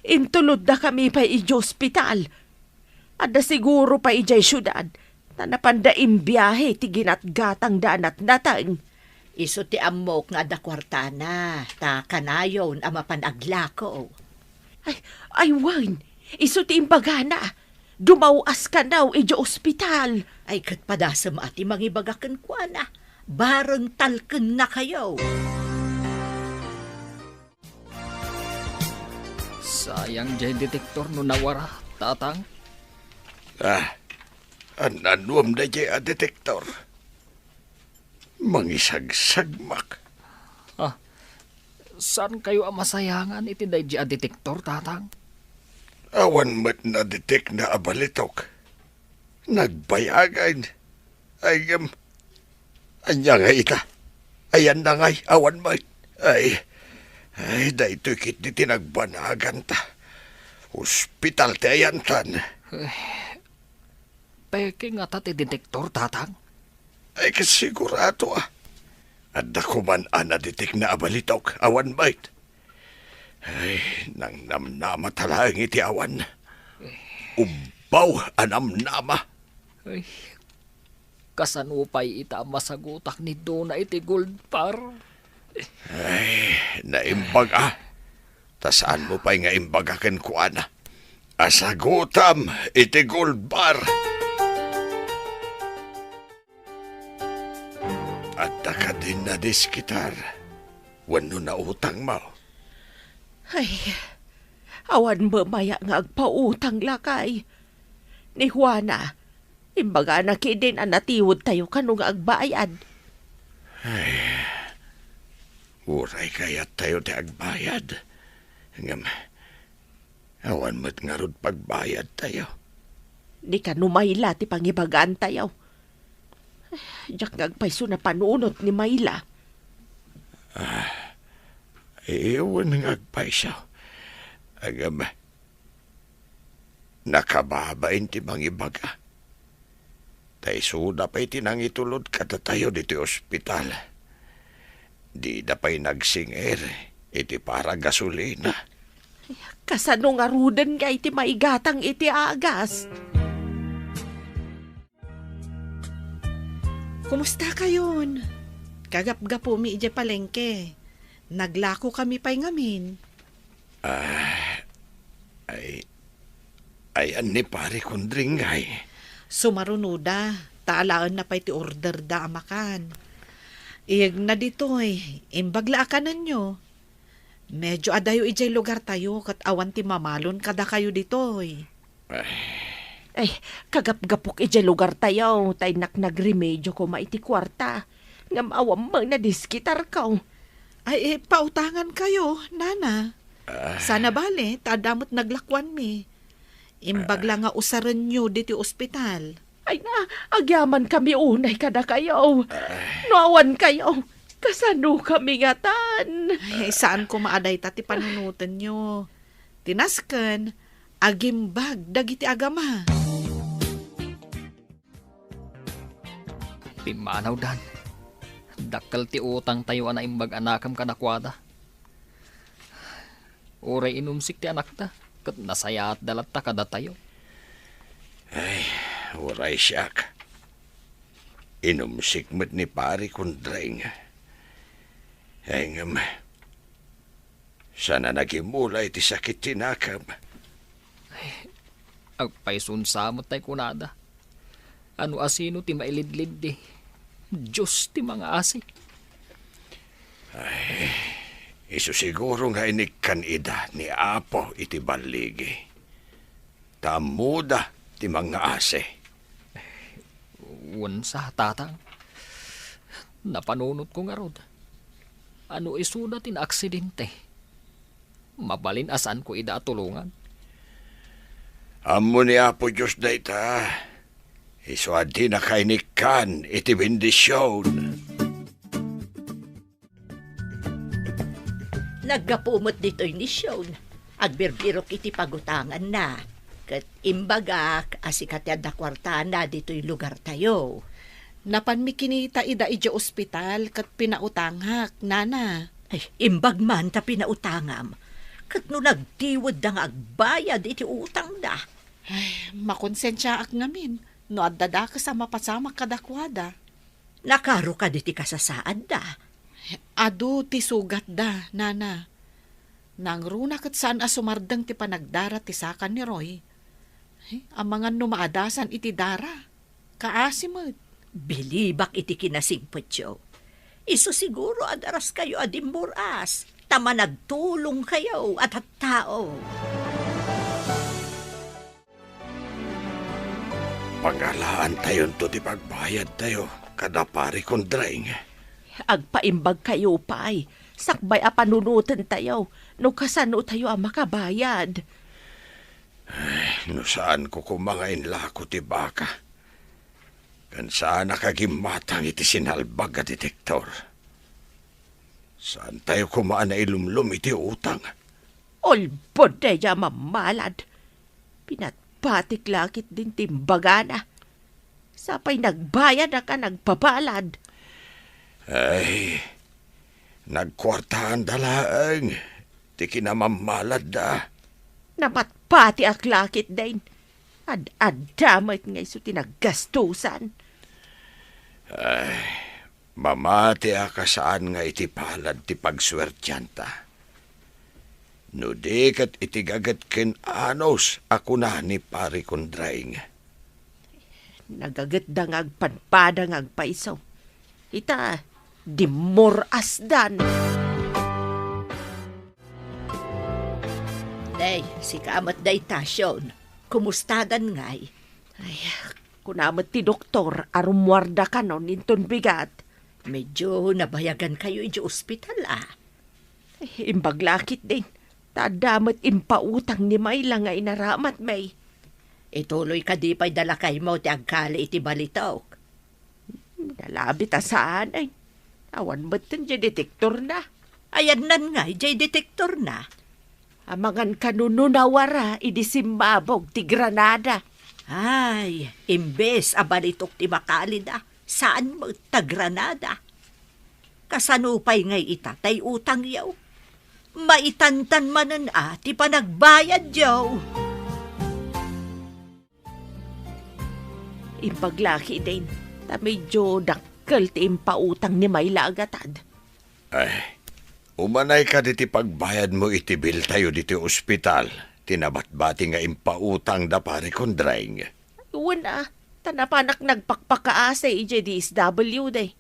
Intuloddakami pay idiay ospital. Adda siguro pay idiay siudad, ta napanda imbiahe ti ginatgatangda a natnateng. Isu ti ammok nga adda kuartana, ta kanayon a mapan aglako. Ay, ay, wen. Isu ti imbagana. Dumaw-as kano idiay ospital. Ay, ket padasem a ti mangibaga kenkuana. Bareng talkennakayo. Sayang diay detektor no nawara, Tatang. Ah, an-anuem daydiay a detektor? Mangisagsagmak. Ah, saankayo a masayangan iti daydiay a detektor, Tatang? Awan met nadetekna a balitok. Nagbayagen. Ay, ngem, ania ngay ita? Ayanna ngay, awan met. Ay, ay, daytoy ketdi ti nagbanaganta. Ospital ti ayantan. Eh, peke ngata ti detektor, Tatang? Ay, ket sigurado a. Adda koman a nadetekna a balitok, awan met. Ay, nangnamnama ta laeng iti awan. Ubbaw a namnama. Ay, kasano pay ita a masagutak ni Dona iti gold bar? Ay, naimbag a. Ta saanmo pay nga imbaga kenkuana a sagutam iti gold bar. Adda kadin nadiskitar wenno nautangmo? Ay, awan met aya nga agpautang, lakay. Ni Juana, imbagana ketdin a natiwedtayo kano nga agbayad. Ay, uray kayattayo ti agbayad. Ngem, awan met ngarud pagbayadtayo. Ni kano Mayla ti pangibagaantayo. Diak nga agpayso napanunot ni Mayla. Ah, wen nga agpayso. Ngem, nakababain ti mangibaga. Ta isuda pay ti nangitulod kadatayo ditoy ospital. Dida pay nagsingir iti para gasolina. Kasano ngaruden nga iti maigatang iti agas? Kumusta kayon? Kagapgapumi idiay palengke. Naglakokami pay ngamin. Ah, ay, ayan ni Pare Kundring ngay. Sumarunoda, ta alaenna pay ti orderda a makan. Iyegna ditoy, imbag la a kanenyo. Medyo adayo idiay lugartayo ket awan ti mamalon kadakayo ditoy. Ay. Ay, kagapgapok idiay lugartayo, ta innak nagremedio koma iti kuarta. Ngem awan met nadiskitarko. Ay, eh, pautangankayo, nana. Ah. Saan a bale, ta adda met naglakuanmi. Imbag la nga usarenyo ditoy ospital. Ay na, agyamankami unay kadakayo. Ah. No awankayo, kasanokami ngatan? Ay, saan koma a dayta ti panunotenyo. Ti nasken, agimbag dagiti agama. Pimmanaw, Dan. Dakkel ti utangtayo a naimbag a nakem kadakuada. Uray inumsik ti anakta, ket nasayaatda latta kadatayo. Ay, uray siak. Inumsik met ni Pare Kundreng. Ay, ngem, saan a nagimula iti sakit ti nakem. Agpaysunsa met tay kunada. Ano a sino ti mailidliddi? Dios ti mangaasi. Ay, isu siguro nga inikkan ida ni Apo iti balligi. Ta ammoda ti mangaasi. Wen sa, Tatang. Napanunotko ngarud. Ano isuda ti naaksidente? Mabalin a saanko ida a tulongan. Ammo ni Apo Dios dayta. Isu a dinaka inikkan iti bendision. Naggapu met ditoy ni Sion, agbirbirok iti pagutanganna, ket imbagak a sika ti adda kuartana ditoy lugartayo. Napanmi kinita ida idiay ospital ket pinautangak, nana. Ay, imbag man ta pinautangam. Ket no nagtiwedda nga agbayad iti utangda? Ay, makonsensiaak ngamin no adda dakes a mapasamak kadakuada. Nakaro kadi ti kasasaadda? Adu ti sugatda, nana. Nangruna ket saan a sumardeng ti panagdara ti saka ni Roy. Ay, amangan no maadasan iti dara. Kaasi met. Bilibak iti kinasingpetyo. Isu siguro a daraskayo a dimmuras, ta managtulongkayo a tattao. Pangalaantayonto ti pagbayadtayo kada Pari Kondreng. Agpaimbagkayo pay, sakbay a panunotentayo, no kasanotayo a makabayad. Ay, no saanko koma nga inlako ti baka, ken saanak a gimmatang iti sinalbag a detektor. Saantayo koma a nailumlom iti utang. Ulbod daydiay a mammalad. Pinatpatik la ketdin ti imbagana. Sapay nagbayadak a nagbabalad. Ay, nagkuartaanda laeng ti kinamammaladda. Napatpatiak la ketdin. Ad-adda met nga isu ti naggastusan. Ay, mamatiak a saan nga iti palad ti pagsuertianta. No di ket iti gaget ken anus a kuna ni Pari Kondreng. Nagagetda nga agpadpada nga agpayso. Ita, dimmurasdan. Day, sika met dayta, Sion. Kumustadan ngay? Ay, kuna met ti doktor a rummuarda kanon inton bigat. Medyo nabayagankayo idiay ospital, a. Ay, imbag la ketdin. Ta adda met impautang ni Mayla nga inaramatmi. Ituloy kadi pay da lakaymo ti agkali iti balitok? Nalabit a saan, ay. Awan metten diay detektorna. Ayanna ngay diay detektorna? Amangan kano no nawara idi simmabog ti granada. Ay, imbes a balitok ti makalida, saan met ta granada. Kasano pay ngay ita tay utangyo? Maitantan manen a ti panagbayadyo. Imbag la ketdin, ta medyo dak-, Kel ti impautang ni Myla a gatad. Ay, umanay kadi ti pagbayadmo iti biltayo ditoy ospital, ti nabatbati nga impautang da pare Kondreng. Wen a, ta napanak nagpakpakaasi idiay D S W D.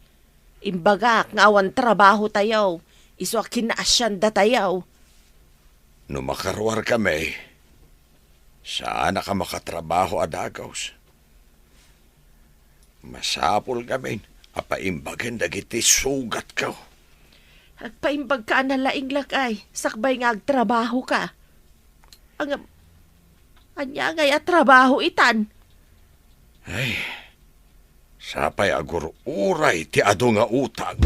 Imbagak nga awan trabaho tayo, isu a kinaasian da tayo. No makaruar kami, saanak a makatrabaho a dagus. Masapul ngamin a paimbagen dagiti sugatko. Agpaimbag ka a nalaing lakay, sakbay nga agtrabaho ka. Ang, anya ngay a trabaho itan? Ay, sapay agur-uray ti adu nga utang.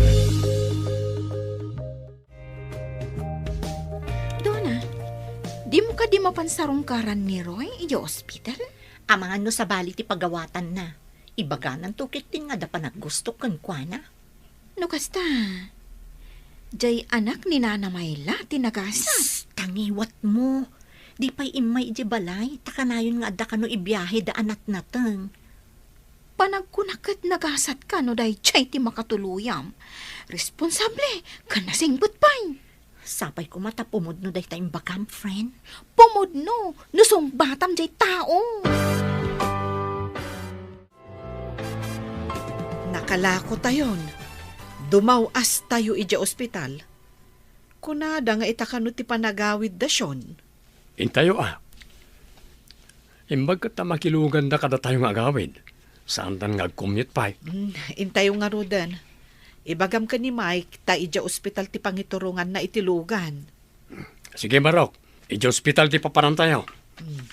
Dona, dimo kadi mapan sarungkaran ni Roy idiay ospital? Amangan no sabali ti pagawatanna. Ibagananto ketdin nga adda panaggustok kenkuana. No kasta, diay anak ni Nana Myla ti nagasat. Psst! Tangiwatmo. Di pay immay idiay balay, ta kanayon nga adda kano ibiahe da a natnateng. Panagkunak ket nagasatka no daydiay ti makatuluyam. Responsable, ken nasingpet pay. Sapay koma ta pumudno dayta imbagam, friend. Pumudno no sungbatam diay tao. Nakalakotayon. Dumaw-astayo idiay ospital. Kunada nga ita kano ti panagawidda, Sean. Intayo a. Imbag ket ta makiluganda kadatayo nga agawid. Saandan nga agcommute pay. Mm, intayo ngaruden. Ibagam ken ni Mike ta idiay ospital ti pangituronganna iti lugan. Sige, Marok. Idiay ospital ti papanantayo. Mm.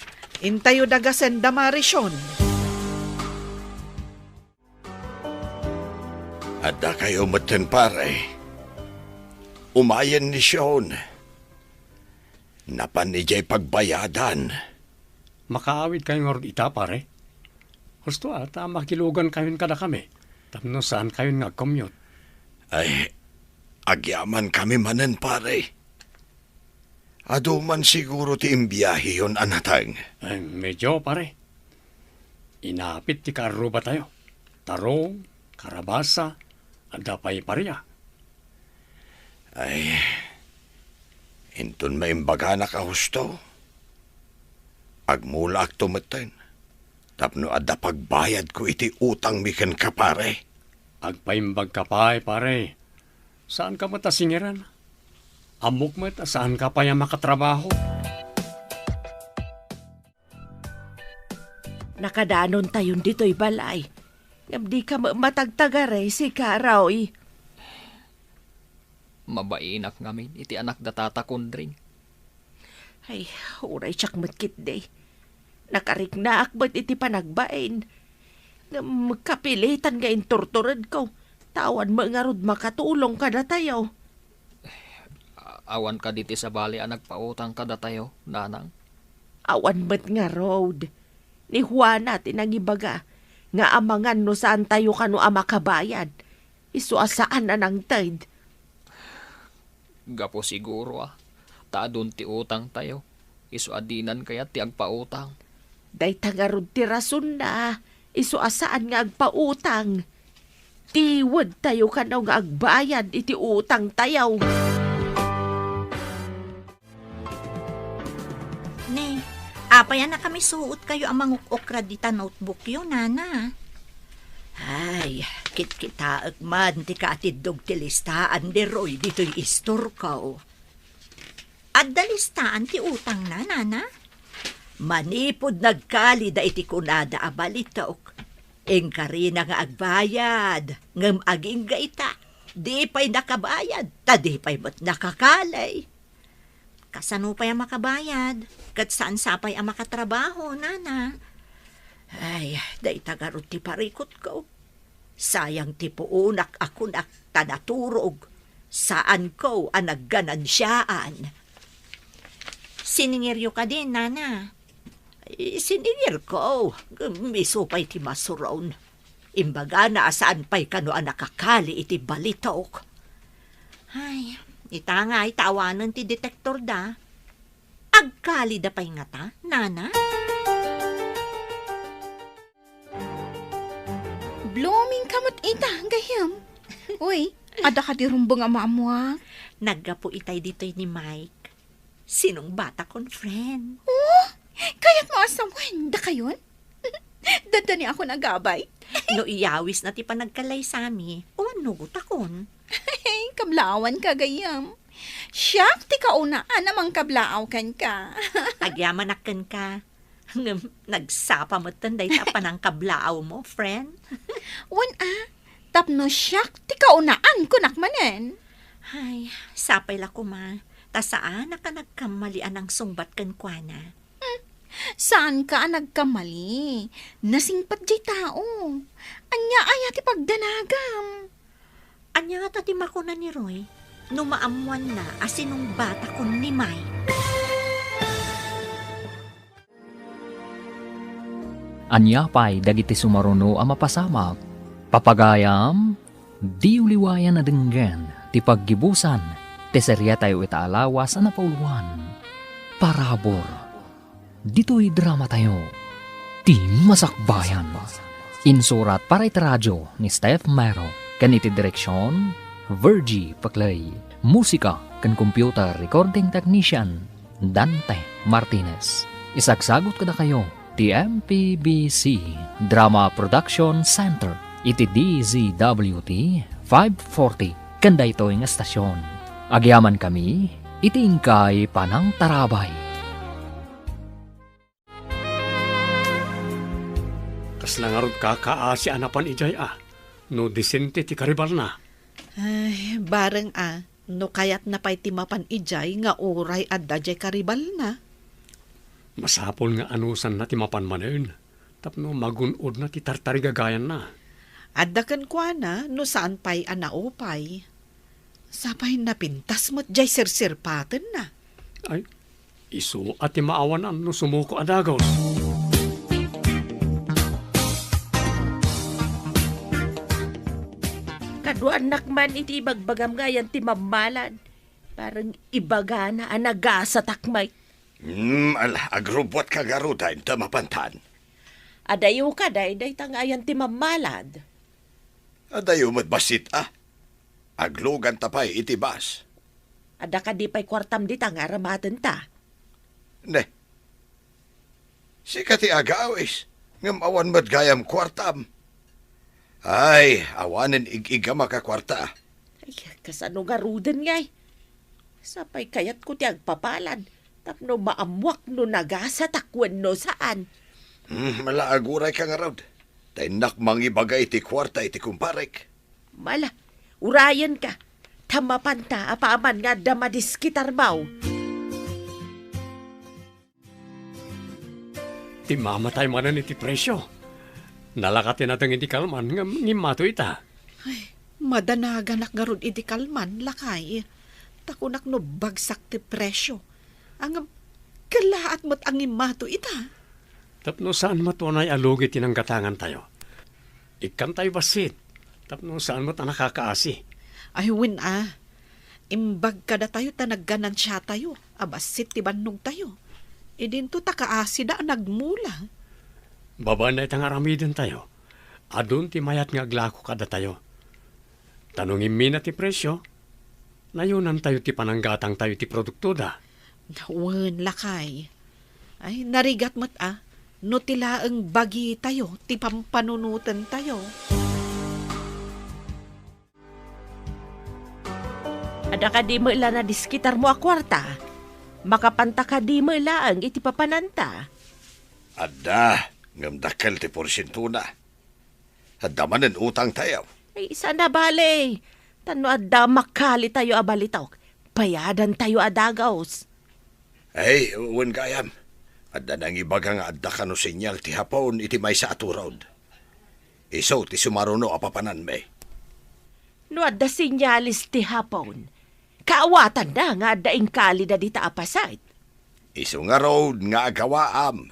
Intayo dagasen da Mari, Sean. Addakayo metten, pare. Umayen ni Sean. Napan idiay pagbayadan. Makaawidkayo ngarud ita, pare? Husto a ta makilugankayon kadakami, tapno saankayon nga agcommute. Ay, agyamankami manen, pare. Adu man siguro ti imbiaheyon a nateng. Ay, medyo, pare. Inapit ti kaarrubatayo. Tarong, karabasa, adda pay paria. Ay, inton maimbaganak a husto, agmulaakto metten, tapno adda pagbayadko iti utangmi kenka, pare. Agpaimbagka pay, pare. Saanka met a singiran. Ammok met a saanka pay a makatrabaho. Nakadanontayon ditoy balay. Ngem dika met matagtagari, sika, Roy. Mabainak ngamin iti anak da Tata Kondreng. Ay, uray siak met ketdi. Nakariknaak met iti panagbain. Ngem kapilitan nga inturturedko, ta awan met ngarud makatulong kadatayo. A-, awan kadi ti sabali a nagpautang kadatayo, nanang? Awan met ngarud. Ni Juana ti nangibaga nga amangan no saantayo kano a makabayad, isu a saan a nangted. Gapu siguro a ta adun ti utangtayo, isu a dinan kayat ti agpautang. Dayta ngarud ti rasonna, isu a saan nga agpautang. Tiwedtayo kano nga agbayad iti utangtayo. Ne, apay a nakamisuotkayo a manguk-ukra dita notebookyo, nana? Ay, kitkitaek man ti kaatiddog ti listaan ni Roy ditoy istorko. Adda listaan ti utangna, nana? Manipud nagkalida iti kunada a balitok, inkarina nga agbayad, ngem agingga ita, di pay nakabayad, ta di pay met nakakali. Kasano pay a makabayad? Ket saan sapay a makatrabaho, nana? Ay, dayta ngarud ti parikutko. Sayang ti puonak a kunak ta naturog. Saanko a nagganansiaan. Siningiryo kadi, nana? Ay, siningirko. Ngem isu pay ti masuron. Imbagana a saan pay kano a nakakali iti balitok. Ay, ita ngay ta awanen ti detektorda. Agkalida pay ngata, nana? Blooming kamo, Ita, gayyem. Uy, adda kadi rumbeng a maammuak? Naggapu itay ditoy ni Mike. Sinungbatakon, friend. Oh, kayatmo a sawen, dakayon? Daddaniakon a gabay. No iyawisna ti panagkallaysami, unugotakon. Ay, kablaawanka, gayyem. Siak ti kaunaan a mangkablaaw kenka. Agyamanak kenka. Ngem nagsapa metten dayta a panangkablaawmo, friend. Wen a, tapno siak ti kaunaan, kunak manen. Ay, sapay la koma, ta saanak a nagkammali a nangsungbat kenkuana. Hmm, saanka a nagkammali. Nasingpet jay tao. Ania aya ti pagdanagam? Ania ngata ti makuna ni Roy no maammuanna a sinungbatakon ni Mike? Ania pay dagiti sumaruno a mapasamak? Papagayam, diyo liwayan a denggen ti paggibusan ti seriatayo ita a lawas a napauluan, Parabur. Ditoy dramatayo, Ti Masakbayan. Insurat para iti radio ni Steph Mero ken iti direksion, Virgie Paclay. Musika ken computer recording technician, Dante Martinez. Isagsagut kadakayo ti M P B C Drama Production Center iti D Z W T five forty ken daytoy nga estasion. Agyamankami iti inkay panangtarabay. Kasla ngarud kakaasi a napan idiay a, no disente ti karibalna. Ay, bareng a, no kayatna pay ti mapan idiay nga uray adda diay karibalna. Masapul nga anusanna ti mapan manen, tapno magun-odna ti tartarigagayanna. Adda kenkuana no saan pay a naupay. Sapay napintas met diay sirsirpatenna. Ay, isu a ti maawanan no sumuko a dagus. Kaduanak man iti ibagbagam nga ayan ti mammalad. Parang ibagana a nagasatak met. Hmm, ala, agrubbuatka ngaruden ta mapantan. Adayo kadi dayta nga ayan ti mammalad? Adayo met bassit a. Agluganta pay iti bus. Adda kadi pay kuartam dita nga aramatenta? Ne. Sika ti agawis, ngem awan met gayam kuartam. Ay, awanen ig-iggamak a kuarta. Ay, kasano ngaruden ngay? Sapay kayatko ti agpapalad tapno maammuak no nagasatak wenno saan. Hmm, mala, agurayka ngarud. Ta innak mangibaga iti kuarta iti kumparek. Mala, urayenka. Ta mapanta apaman nga adda madiskitarmaw. Ti mamatay manen iti presio. Nalaka ti nadeng iti kalman ngem ngimmato ita. Ay, madanaganak ngarud iti kalman, lakay. Ta kunak no bagsak ti presio. Ngem, kellaat met a ngimmato ita. Tapno saan met unay a lugi ti nanggatangantayo. Ikkantayo bassit, tapno saan met a nakakaasi. Ay, wen a. Imbag kadatayo ta nagganansiatayo a bassit ti bannogtayo. Idinto ta kaasida a nagmula. Babaen dayta nga aramidentayo, adun ti mayat nga aglako kadatayo. Ta no ngimmina ti presio, nayonantayo ti pananggatangtayo iti produktoda. Wen, lakay. Ay, narigat met a, no ti laeng bagitayo ti pampanunotentayo. Adda kadi met la nadiskitarmo a kuarta? Makapanta kadi met laeng iti papananta? Adda, ngem dakkel ti porsientona. Adda manen utangtayo. Ay, saan a bale. Ta no adda makalitayo a balitok, payadantayo a dagus. Ay, wen gayam. Adda nangibaga nga adda kano senyal ti Hapon iti maysa a turod. Isu ti sumaruno a papananmi. No adda senyales ti Hapon, kaawatanna nga adda inkalida dita a paset. Isu ngarud nga agawaam,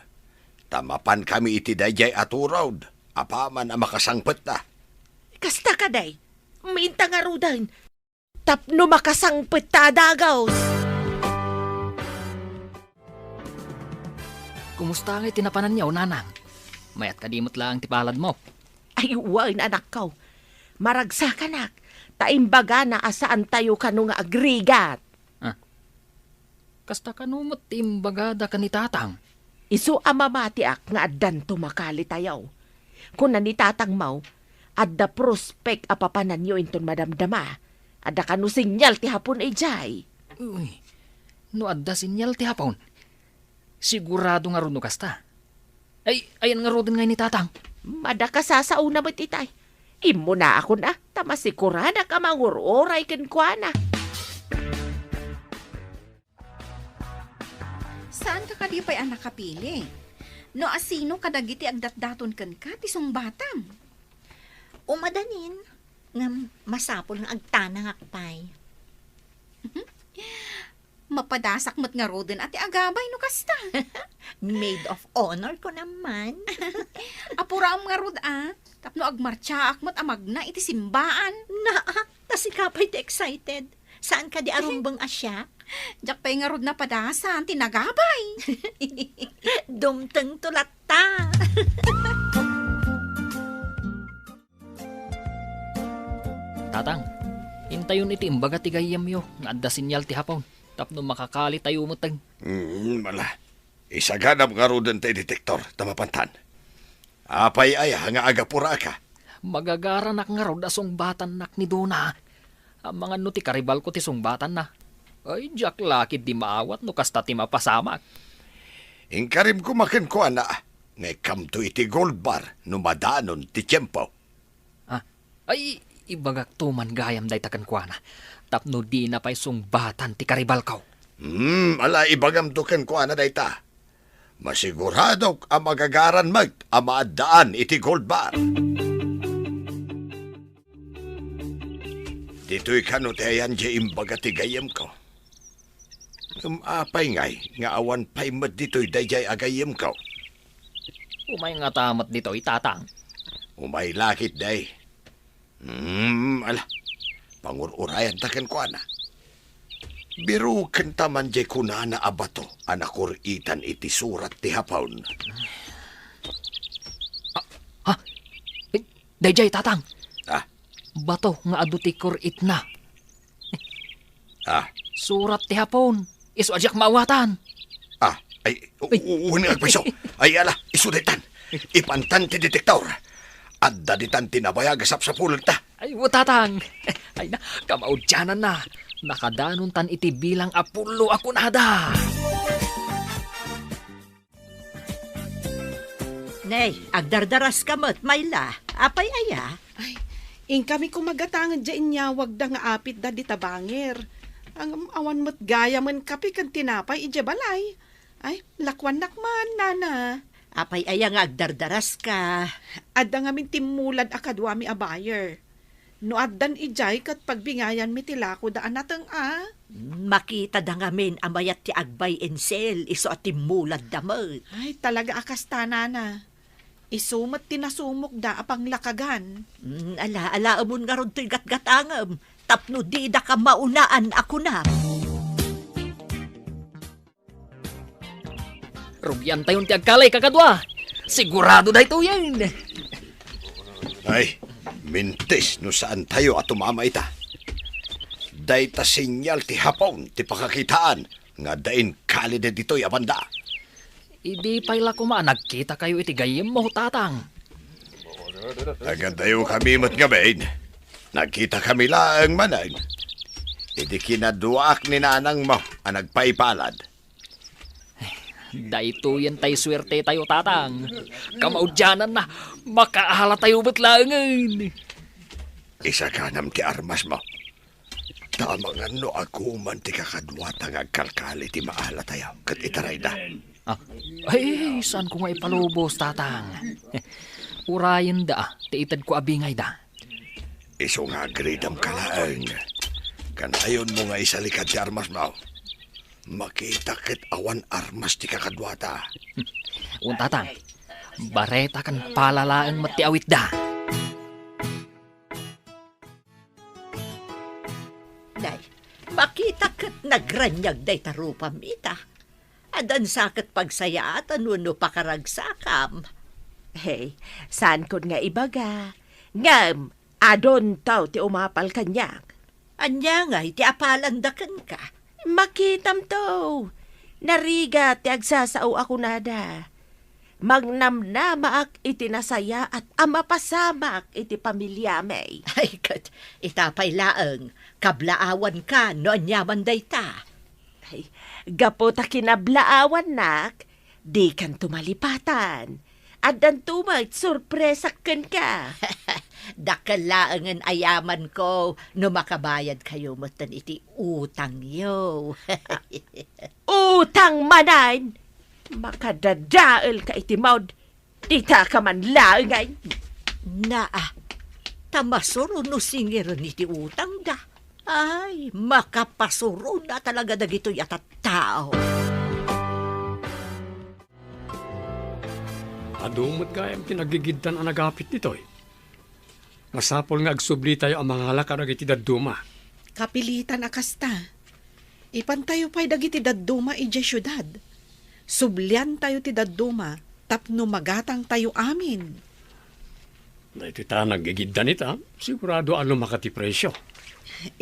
ta mapankami iti daydiay a turod apaman a makasangpetna. Kasta kadi, minta ngaruden, tapno makasangpet ta a dagus. Kumusta ngay ti napananyo, Nanang? Mayat kadi met laeng ti paladmo? Ay, wen, anakko. Maragsakanak, ta imbagana a saantayo kano nga agrigat. Ah, kasta kano met ti imbagada ken ni Tatang? Isu a mamatiak nga addanto makalitayo. Kuna ni Tatangmo, adda prospek a papananyo inton madamdama. Adda kano senyal ti Hapon idiay. Uy, no adda senyal ti Hapon, sigurado ngarud no kasta. Ay, ayan ngaruden ngay ni Tatang? Mada kasasaona met itay. Immunaakon a, ta masikuradak a mangur-uray kenkuana. Saanka kadi pay a nakapili? No asino kadagiti agdatdaton kenka ti sungbatam? Umadanin, ngem masapul nga agtanangak pay. Mapadasak met ngaruden a ti agabay no kasta. Maid of honor ko naman. Apuraem ngarud a, tapno agmartsaak met a magna iti simbaan. Naa, ta sika pay ti excited. Saan kadi a rumbeng a siak? Diak pay ngarud napadasan ti nagabay. Dumtengto latta. Tatang, intayon iti imbaga ti gayyemyo nga adda senyal ti Hapon tapno makakalitayo metten. Hmm, ala. Isaganam ngaruden ti detektor ta mapantan. Apay aya nga agapuraaka? Magagaranak ngarud a sungbatannak ni Dona. Amangan no ti karibalko ti sungbatanna. Ay, diak la ketdi maawat no kasta ti mapasamak. Inkarim koma kenkuana nga ikkamto iti gold bar no madanon ti tiempo. Ah, ay, ibagakto man gayam dayta kenkuana, tapno dina pay sungbatan ti karibalko. Hmm, ala, ibagamto kenkuana dayta. Masiguradok a magagaran met a maaddaan iti gold bar. Ditoy kano ti ayan diay imbaga ti gayyemko. Ngem apay ngay nga awan pay met ditoy daydiay a gayyemko? Umay ngata met ditoy, Tatang? Umay la ketdi. Hmm, ala. Pangur-urayanta kenkuana. Birukenta man diay kunana a bato a nakor-itan iti surat ti Hapon. Ah, ha? Eh, daydiay, Tatang. Ah? Bato nga adu ti kor-itna. Ah. Surat ti Hapon. Isu a diak maawatan. Ah, ay, u-, Ay. u-, wen nga agpayso. Ay, ala, isu daytan. Ipantan ti detektor. Adda ditan ti nabayag a sapsapulenta. Ay, o, Tatang. Ay na, kamaudiananna. Nakadanontan iti bilang a pullo a kunada. Nay, agdardaraska met, Mayla. Apay aya? Ay, inkami koma gatangen diay inyawagda nga apitda dita bangir. Ngem awan met gayamen kape ken tinapay idiay balay. Ay, lakuannak man, nana. Apay aya nga agdardaraska? Adda ngamin timmulad a kaduami a buyer. No addan idiay ket pagbingayanmi ti lakoda a nateng a. Makitada ngamin a mayat ti ag-buy and sell, isu a timmuladda met. Ay, talaga a kasta, nana. Isu met ti nasumokda a panglakagan. Mm, ala, alaemon ngarud toy gatgatangem, tapno didaka maunaan a kunam. Rugiantayon ti agkalay, kakadua. Sigurado daytoyen. Ay, mintis no saantayo a tumama ita. Dayta senyal ti Hapon ti pakakitaan nga adda inkalide ditoy a banda. Idi pay la koma a nagkitakayo iti gayyemmo, Tatang. Agantayokami met ngamin. Nagkitakami laeng manen. Idi kinaduaak ni nanangmo a nagpaipalad. Daytoyen tay suertetayo, Tatang. Kamaudiananna, makaalatayo met laengen. Isaganam ti armasmo. Ta amangan no aguman ti kakaduata nga agkalkali ti maalatayo ket itarayda. Ah, ay, saanko nga ipalubos, Tatang. Urayenda ti itedko a bingayda. Isu nga agridamka laeng. Kanayonmo nga isalikad ti armasmo. Makita ket awan armas ti kakaduata. Wen, Tatang, bareta ken pala laeng met ti awitda. Nay, makita ket nagraniag dayta rupam ita. Adda sa ket pagsayaatan wenno pakaragsakam. Hey, saankon nga ibaga. Ngem, Adunto ti umapal kaniak. Ania ngay ti apalanda kenka? Makitamto. Narigat ti agsasao a kunada. Magnamnamaak iti nasayaat a mapasamak iti pamiliami. Ay, ket ita pay laeng, kablaawanka no aniaman dayta. Ay, gapu ta kinablaawannak, dikanto malipatan. Addanto met sorpresak kenka. Dakkel laengen a yamanko no makabayadkayo metten iti utangyo. Utang manen! Makadadaelka iti maud. Dita ka man laengen. Naa, ta masuro no singiren iti utangda. Ay, makapasurona talaga dagitoy a tattao. Adu met gayam ti nagigiddan a nagapit ditoy. Masapul nga agsublitayo a mangala kadagiti dadduma. Kapilitan a kasta. Ipantayo pay dagiti dadduma idiay siudad. Subliantayo ti dadduma tapno magatangtayo amin. Daytoy ta nagigiddan ita, sigurado a lumaka ti presio.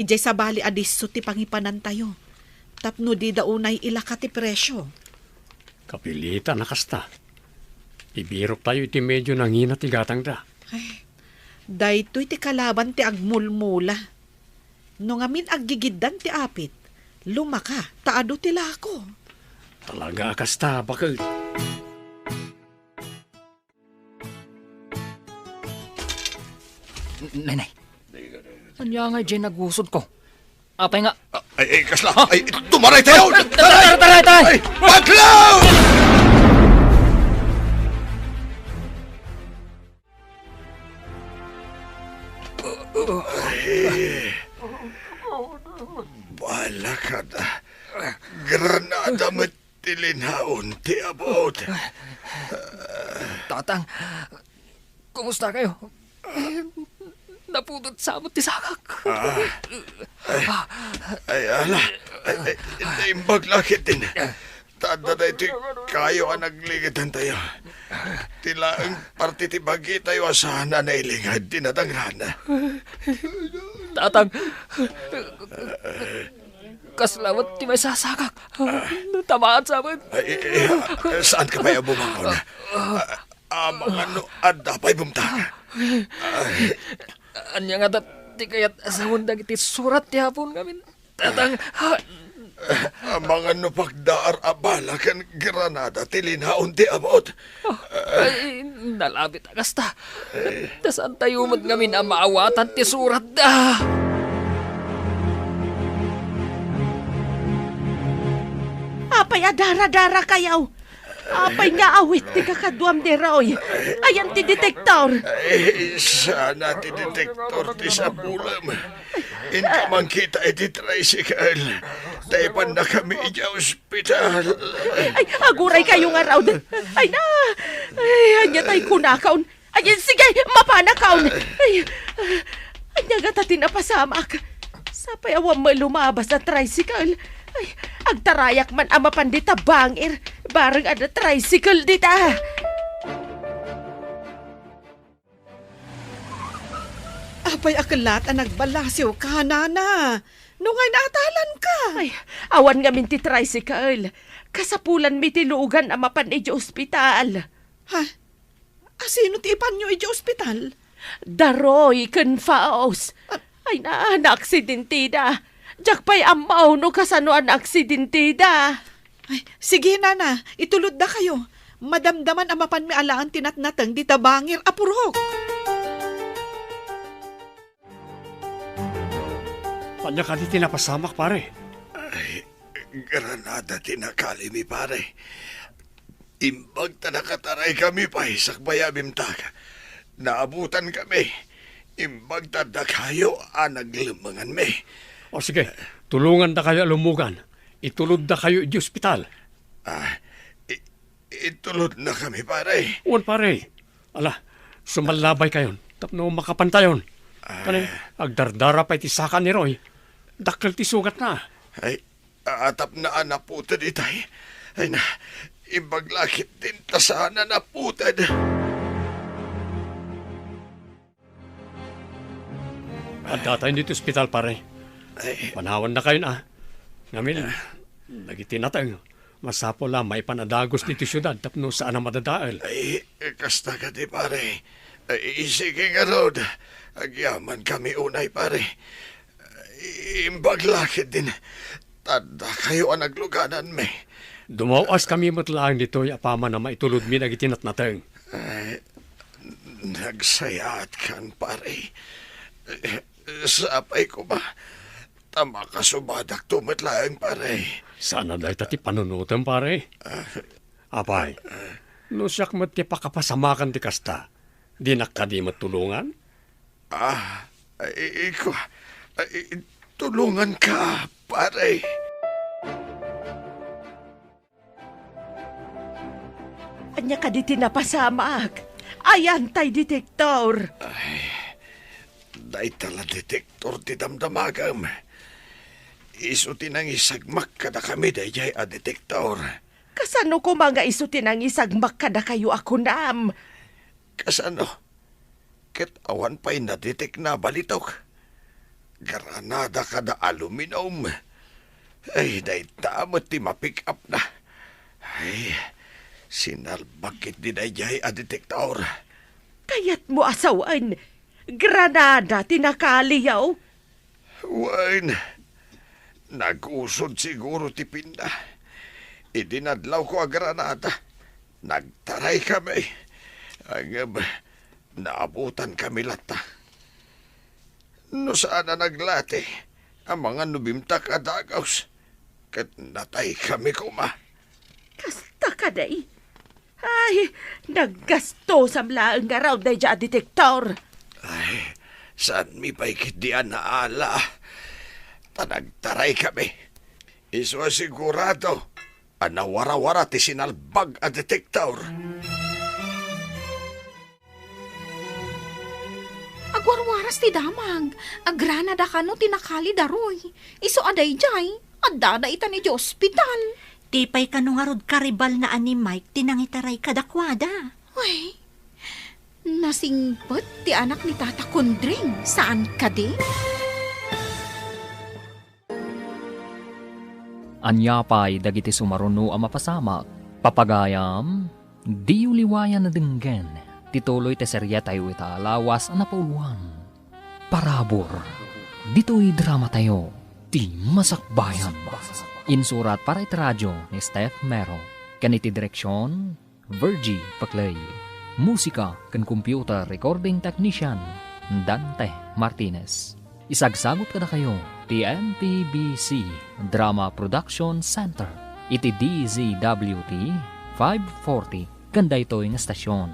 Idiay sabali a disso ti pangipanantayo, tapno dida unay ilaka ti presio. Kapilitan a kasta. Ibiroktayo iti medio nangina ti gatangda. Ay, daytoy ti kalaban ti agmulmula. No ngamin aggigiddan ti apit, lumaka ta adu ti lako. Talaga a kasta, baket. Nay, nay. Ania ngay diay nagusodko? Apay nga? Ah, ay, ay, kasla. Ha? Ay, tumaray tayo! Taray, taray, taray! Ay, baklaw! Ay, balakad. Granada met ti linaon ti abut. Tatang, kumusta kayo? Eh, napudot sa amot ti sakak. Ah. Ay, ay, ala. Ay, ay, naimbag la ketdin. Ta adda daytoy kayo a nagligitan tayo. Ti laeng parte ti bagitayo a saan a nailingad ti nadangran. Tatang, kasla met ti maisasakak. Natamaan sa amin. Ay, eh, eh, saan ka pay a bumangon? Ah, amangan no adda pay bumtang. Ania ngata ti kayat a sawen dagiti surat ti Apo ngamin, Tatang? Amangan no pagdaar a bala ken granada ti linaon ti abut. Ay, nalabit a kasta. Ta saantayo met ngamin a maawatan ti suratda. Apay a dara-dara kayo? Apay nga awit ti kakaduam ni Roy? Ayan ti detektor. Ay, sana ti detektor ti sapulem. Inka mangkita iti tricycle. Ta ipannakami idiay ospital. Ay, aguray kayo nga raud. Ay na! Ay, anya tay kunakaon? Ay, sige, mapanakon! Ay, anya ngata ti napasamak? Sapay awan met lumabas a tricycle. Ay, agtarayak man a mapan dita bangir. Bareng adda tricycle dita. Apay a kellat a nagbalasiwka, nana? No ngay naatalanka? Ay, awan ngamin ti tricycle. Kasapulanmi ti lugan a mapan idiay ospital. Ha? Asino ti ipanyo idiay ospital? Da Roy ken Faust. Ah. Ay na, naaksidentida. Diak pay ammo no kasano a naaksidentida. Ay, sige, nana, itulodda kayo. Madamdaman a mapanmi alaen ti natnateng dita bangir a purok. Ania kadi ti napasamak, pare? Ay, granada ti nakalimi, pare. Imbag ta nakataraykami pay sakbay a bimtak, naabutankami. Imbag ta dakayo a naglemmenganmi. O sige, tulongandakayo a lummugan. Ituloddakayo idiay ospital. Ah, i-, itulodnakami, pare. Wen, pare. Ala, sumallabaykayon tapno makapantayon. Ah. Kani, agdardara pay ti saka ni Roy. Dakkel ti sugatna. Ay, atapna a naputed itay. Ay na, imbag la ketdin ta saan a naputed. Adda tayo ditoy ospital, pare. Ay. Panawannakayon, a. Ngamin, dagiti nateng, masapul a maipan a dagus ditoy siudad tapno saan a madadael. Ay, kasta kadi, pare. Ay, sige ngarud. Agyamankami unay, pare. Imbag la ketdin, ta addakayo a naglugananmi. Dumaw-askami met laeng ditoy apaman a maitulodmi dagiti natnateng. Ay, nagsayaatkan, pare. Sapay koma, ta makasubadakto met laeng, pare. Saan a dayta ti panunotem, pare? Ah. Apay, no siak met ti pakapasamakan ti kasta, dinak kadi met tulongan? Ah, i-, iko, i-, tulonganka, pare. Ania kadi ti napasamak? Ayan tay detektor. Ay, dayta la detektor ti damdamagam. Isu ti nangisagmak kadakami daydiay a detektor. Kasano koma nga isu ti nangisagmak kadakayo a kunam? Kasano? Ket awan pay nadetekna a balitok. Granada kada aluminum. Ay, dayta met ti mapick-upna. Ay, sinalbag ketdi daydiay a detektor. Kayatmo a sawen, granada ti nakaliyo? Wen, nagusod siguro ti pinna. Idi nadlawko a granada, nagtaraykami. Ngem, naabotankami latta. No saan a naglati, amangan no bimtak a dagus, ket nataykami koma. Kasta kadi? Ay, naggastosam laeng ngarud daydiay a detektor. Ay, saanmi pay ketdi a naala. Ta nagtaraykami. Isu a sigurado a nawarawara ti sinalbag a detektor. Agwarwaras ti damag. Agranada kano ti nakali daruy. Isu a daydiay, addada ita idiay ospital. Ti pay kano ngarud karibalna a ni Mike ti nangitaray kadakuada? Ay, nasingpet ti anak ni Tata Kundring, saan kadi? Ania pay dagiti sumaruno a mapasamak? Papagayam, diyo liwayan a denggen ti tuloy ti seriatayo ita a lawas a napauluan. Parabur, ditoy dramatayo, ti Masakbayan. Insurat para iti radio ni Steph Mero, ken iti direksion, Virgie Paclay. Musika ken computer recording technician, Dante Martinez. Isagsagut kadakayo ti M P B C Drama Production Center iti D Z W T five forty ken daytoy nga estasion.